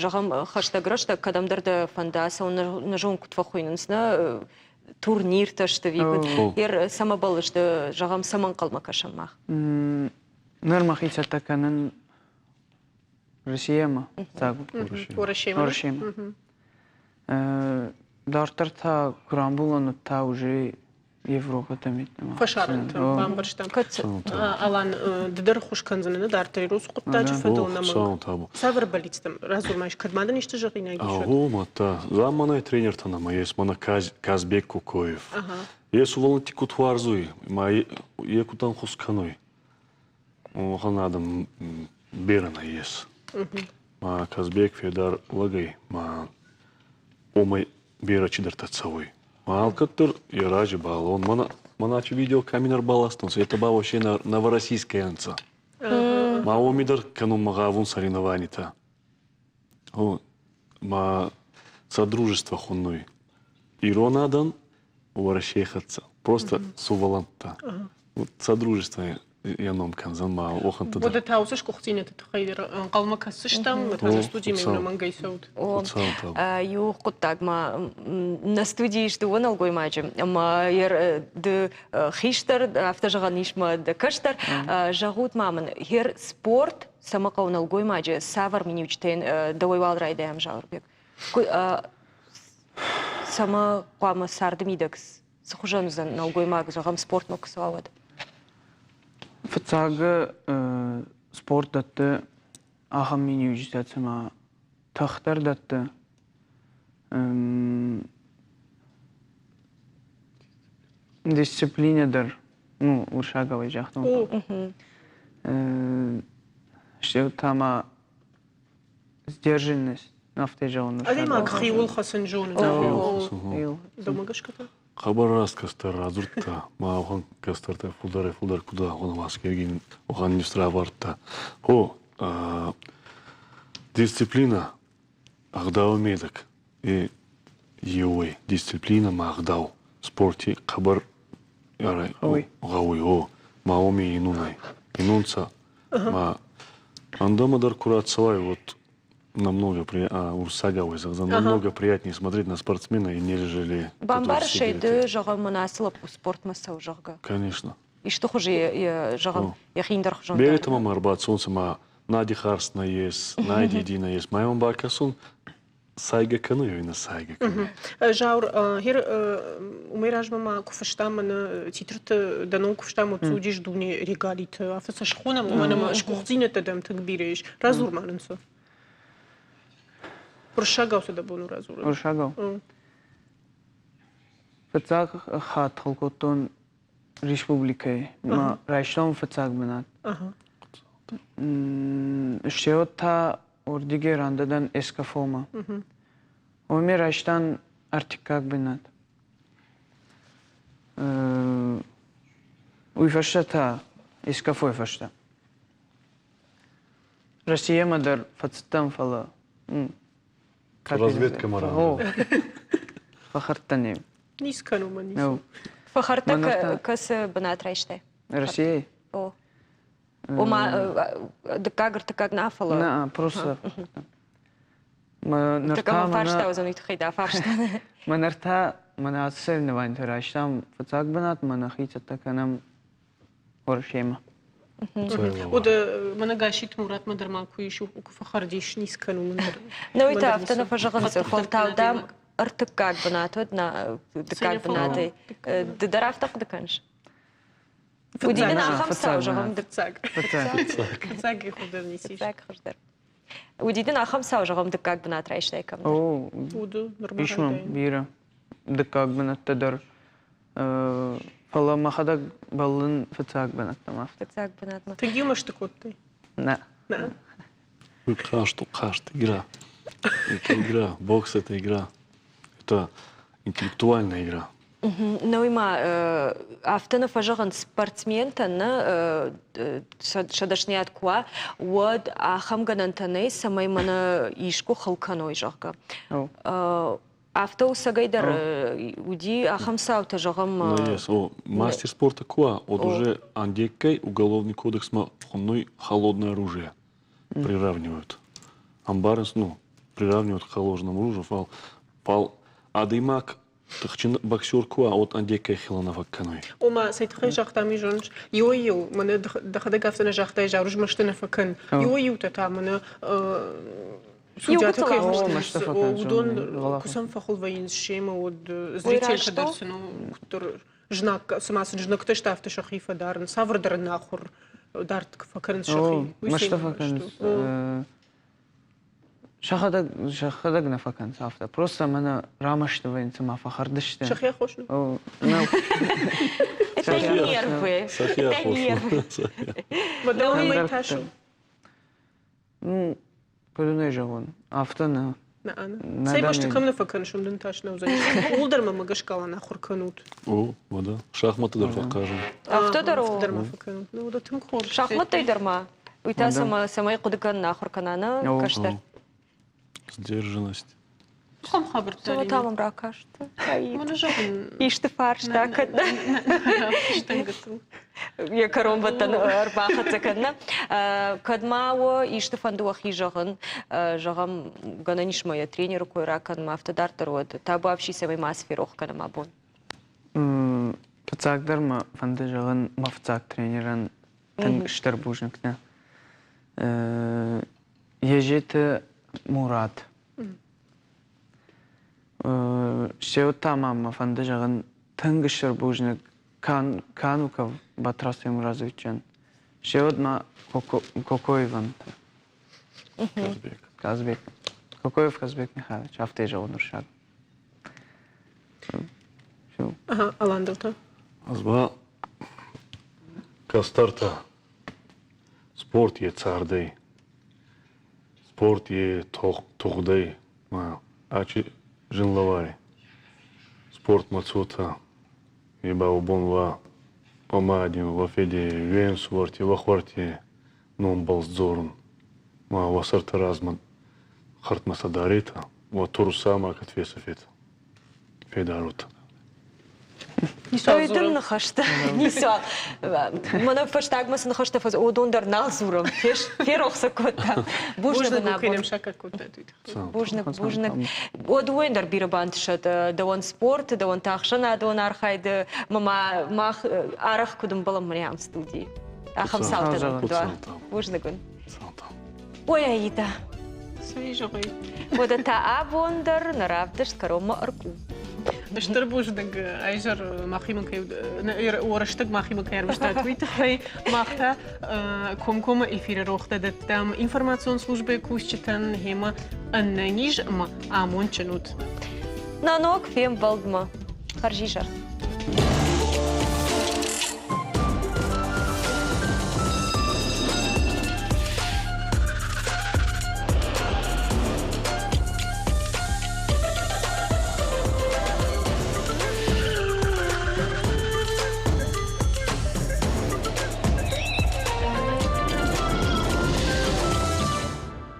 Зӕгъӕм, хӕстӕг рӕстӕг кӕдӕмдӕр дӕ фӕнды ацӕуын, нӕ зон куыд фӕхуыйнынц, нӕ турниртӕ сты ӕви куыд? Ер цӕмӕ бӕллысты, зӕгъӕм, цӕмӕ ӕнхъӕлмӕ кӕсӕм мах? Ныр мӕхи цӕттӕ кӕнын Россиямӕ. Уӕрӕсемӕ. Уӕрӕсемӕ. Дарддӕр та куы рамбулон, уӕд та уже Европӕтӕм йеддӕмӕ. Фӕсарӕнты бамбӕрстам. Алан, ды дӕр ххуыс кӕндзынӕ нӕ дарддӕр иросы хъуыддаджы фӕдыл нӕмӕнг. Цавӕр бӕллицтӕм радзур-ма, кӕд ма дын исты зӕгъинаг ис? Ого, мадта, замманай тренертӕ нӕма ес, мӕнӕ Казбек Кокоев. Е сувӕллӕнтти куд уарзуй, ма е куд ӕнхус кӕнуй. Уӕхӕн адӕм берӕ нӕййес. Ма Казбек федар лӕгӕй, ма уомӕй берӕ чидӕртӕ цӕуй. Ма алкӕддӕр е рази балон. Мӕнӕ мӕнӕ видеокамер ӕрбаластонцӕ, етӕ ба вообще новороссийская ӕнцӕ. Ма уоми дӕр кӕнунмӕ гъавун соревнованитӕ. Ма содружество хуннуй. Ирон адӕн Уӕрӕсей хӕццӕ. Просто сувӕллӕнттӕ. Содружество. йӕ ном кӕндзӕн ма охӕнтты дӕр. Уӕдӕ та уыцы сгуыхтдзинӕдты тыххӕй дӕр ӕнхъӕлмӕ кӕсдзыстӕм, та студимӕ ӕнӕмӕнгӕй цӕут. Иу хъуыддаг ма нӕ студийы ис дыууӕ нӕлгоймаджы ӕмӕ ды хистӕр, афтӕ зӕгъӕн ис мӕ дӕ кӕстӕр. Зӕгъут ма мын, хер спорт цӕмӕ хъӕуы нӕлгоймаджы, цавӕр миниуджытӕ йын дӕуӕй уал райдайӕм, Зауырбег? Цӕмӕ хъуамӕ царды мидӕг цы хуызӕн уыдзӕн нӕлгоймаг, зӕгъӕм, спортмӕ куы цӕуа, уӕд? Фыццаг спорт дӕтты ахӕм миниуджытӕ, цыма тых дӕр дӕтты. Дисциплинӕ дӕр, ну, уырыссагау ӕй загътон. Стӕй та ма сдержанность, афтӕ зӕгъын. Адӕймаг хиуыл хӕцын зоны. Дӕумӕ гӕсгӕ та? Хъӕбӕр раст кӕстӕр радзурдта, ма уӕхӕн кӕстӕртӕ фулдӕрӕй-фулдӕр куд агъонӕ Маскергин уӕхӕн нифс равардта. Гъо, дисциплина ӕгъдауи медӕг е еуей дисциплина ма ӕгъдау спорти хъӕбӕр гъӕуй, гъо, ма уоми инунӕй. Инунцӕ ма ӕндӕмӕ дӕр ку рацӕуай, вот намного уырыссагау зӕгъдзӕн, намного приятнее смотреть на спортсмена, нежели Бамбарыс ӕй ды, зӕгъӕм, мӕнӕ ацы лӕппу спортмӕ цӕуы, зӕгъгӕ? Конечно. Исты хуызы, зӕгъӕм, йӕхи ӕндӕр хуызон Беретӕ мӕм ӕрбацӕунцӕ ма Нади Харс нӕ ес, Найди Ди нӕ ес. Ма имӕ бакӕсун, сайгӕ кӕнуй ӕви нӕ сайгӕ кӕнуй? Заур, гьер уымӕй размӕ ма куы фыстам мӕнӕ титрты дӕ ном куы фыстам, уӕд уыдис дуне регалиты. Афтӕ сӕ схонӕм, уымӕн ӕмӕ сгуыхтдзинӕдтӕ дӕм тынг бирӕ ис. Радзур ма нын сӕ. Уырыссагау цы дӕ бон у радзурын? Уырыссагау? Фыццаг хатт хыл кодтон республикӕйы. Мӕ райстон фыццаг бынат. Стӕй та уырдыгӕй рандӕдӕн Эскафомӕ. Уымӕ райстан ӕртыккаг бынат. Уый фӕстӕ та Эскафойы фӕстӕ. Россиямӕ дӕр фӕцыдтӕн, фӕлӕ Разведкӕмӕ рандӕдӕн. Фӕхӕрдтӕн-иу. Ницы кӕнун мӕ ницы. Фӕхӕрдтӕ кӕцы бынат райстай? Россияйы? О. Ома дыккаг, ӕртыккаг нӕ, фӕлӕ... Нӕ, просто Ныр фарста уыдзӕн уый тыххӕй дӕ фарста. Мӕ ныр та мӕнӕ ацы соревнованиты райстам фыццаг бынат, мӕ нӕхи цӕттӕ кӕнӕм Уӕрӕсемӕ. Уӕд мӕнӕ Гасситы Муратмӕ дӕр ма куы ис, куы фӕхӕрдис, ницы кӕнун дӕр. Ну и та афтӕ нӕ фӕзӕгъынц, фӕлтау дам ӕртыккаг бынат уӕд на дыккаг бынатӕй. Ды дӕр афтӕ хъуыды кӕныс? Уыди дын ахӕм цау, зӕгъӕм, дыккаг. Фыццаг хуыздӕр ницы ис. Фыццаг хуыздӕр. Уыди дын ахӕм цау, зӕгъӕм, дыккаг бынат райстай кӕмдӕр? О, ис мӕм бирӕ. Дыккаг бынӕттӕ дӕр. Фӕлӕ мӕхӕдӕг бӕллын фыццаг бынӕттӕм афтӕ. Фыццаг бынатмӕ. Тынг-иу мӕсты кодтай? Нӕ. Нӕ. Хъазт у хъазт, игра. Это игра, бокс это игра. Это интеллектуальная игра. Науи ма афтӕ нӕ фӕзӕгъынц спортсментӕн нӕ сӕ дӕсныйад куы уа, уӕд ахӕм гӕнӕнтӕ нӕй, цӕмӕй мӕнӕ искуы хыл кӕной, зӕгъгӕ. Афтӕ усӕгӕй дӕр уыди ахӕм цаутӕ, зӕгъӕм. Ну, есть. О, мастер спорта куа, вот уже андеккай уголовный кодекс ма хунной холодное оружие приравнивают. Ӕмбарынц, ну, приравнивают к холодному оружию, фал, фал адӕймаг тыхджын боксер куы уа, уӕд ӕндеккӕй хилӕнӕвӕг кӕной. Ома, цӕй тыххӕй загътам изоныс, иуӕй-иу, мӕнӕ дӕхӕдӕг афтӕ нӕ загътай, зарус мӕсты нӕ фӕкӕн. Иуӕй-иутӕ та мӕнӕ судьятӕ кӕй мӕстынц, уыдон куы сӕм фӕхыл вӕййынц семӕ, уӕд зрительтӕ дӕр сын куыддӕр знаг, цыма сын знӕгтӕ сты, афтӕ сӕхи фӕдарынц, цавӕрдӕр ӕнахуыр дард фӕкӕнынц сӕхи. Мӕсты фӕкӕнынц. Сӕхӕдӕг, сӕхӕдӕг нӕ фӕкӕнынц афтӕ. Просто мӕнӕ рамӕсты вӕййынц, цыма фӕхӕрдысты. Сӕхи аххос нӕ? Это нервы. Это нервы. Уӕдӕ тас у? Ну, куыд ын ӕй зӕгъон, афтӕ нӕ. Нӕ, нӕ. Цӕй мӕсты кӕм нӕ фӕкӕныс, уым дын тас нӕ уыдзӕнис. Ууыл дӕр мӕ гӕсгӕ ахуыр кӕнут. О, уӕдӕ. Шахматты дӕр фӕхъазын. Афтӕ дӕр Афтӕ дӕр ма фӕкӕнут. Ну, уӕдӕ тынг хорз. Шахматтӕй дӕр ма. Уый та цӕмӕй хъуыды кӕнын ахуыр кӕна, нӕ кӕстӕр. Сдержанность. Ахӕм хабӕрттӕ. Та мӕм ракаст. Исты фарста кӕд йӕ кӕронбӕттӕн ӕрбахӕццӕ кӕнна. Кӕд ма уӕ исты фӕнды уӕхи зӕгъын, зӕгъӕм, гӕнӕн ис ма йӕ тренеры кой ракӕнынмӕ, афтӕ дарддӕр уӕд табуафси цӕмӕй ма ферох кӕнӕм абон? Фыццагдӕр мӕ фӕнды зӕгъын мӕ фыццаг тренерӕн тынг стыр бузныг нӕ. Ежеты Мурат. Стӕй та ма мӕ фӕнды зӕгъын тынг стыр бузныг Кануков Батраз Темуразовичӕн. Стӕй ма Кокоевӕн. Казбек. Казбек. Кокоев Казбек Михайлович, афтӕ зӕгъын уырыссаг. Ага, Алан та? Ӕз ба кӕстӕртӕ спорт йе цардӕй, спорт йе тугъдӕй ма ачи зинлавай спортмӕ цотӕ е ба бон уа уӕ мади, уӕ феди, уе нсувӕрти, уӕ хуӕрти номбӕл дзорун ма уӕ сӕртӕ размӕ хӕрдмӕ сӕ даретӕ, уӕ туруса ма кӕд фесӕфетӕ. Федарут. Ой, дын ныхӕстӕ. Ницуал. Мӕнӕ фӕстагмӕ цы ныхӕстӕ фӕз, уыдон дӕр нал дзурӕм. Ферох сӕ кодтам. Бузныг ын абон. Бузныг, бузныг. О, дыууӕйӕн дӕр бирӕ бантысӕд дӕуӕн спорт, дӕуӕн та ӕхсӕнадон архайды. Мӕ мах арӕх куыд ӕмбӕлӕм Мариам студийы. Ахӕм цаутӕ нын куыд уа. Бузныг уын. Ой, Аида. Цӕй зӕгъай. Уӕдӕ та абон дӕр нӕ равдыст кӕронмӕ ӕркъул. Стыр бузныг, айзӕр махимӕ кӕй рӕстӕг махимӕ кӕй ӕрвыстат, уый тыххӕй. Мах та комкоммӕ эфиры рохтӕ дӕттӕм информацион службӕйы кусджытӕн гъемӕ ӕнӕниз ӕмӕ амондджын ут. Нӕ ног фембӕлдмӕ. Хӕрзизӕр.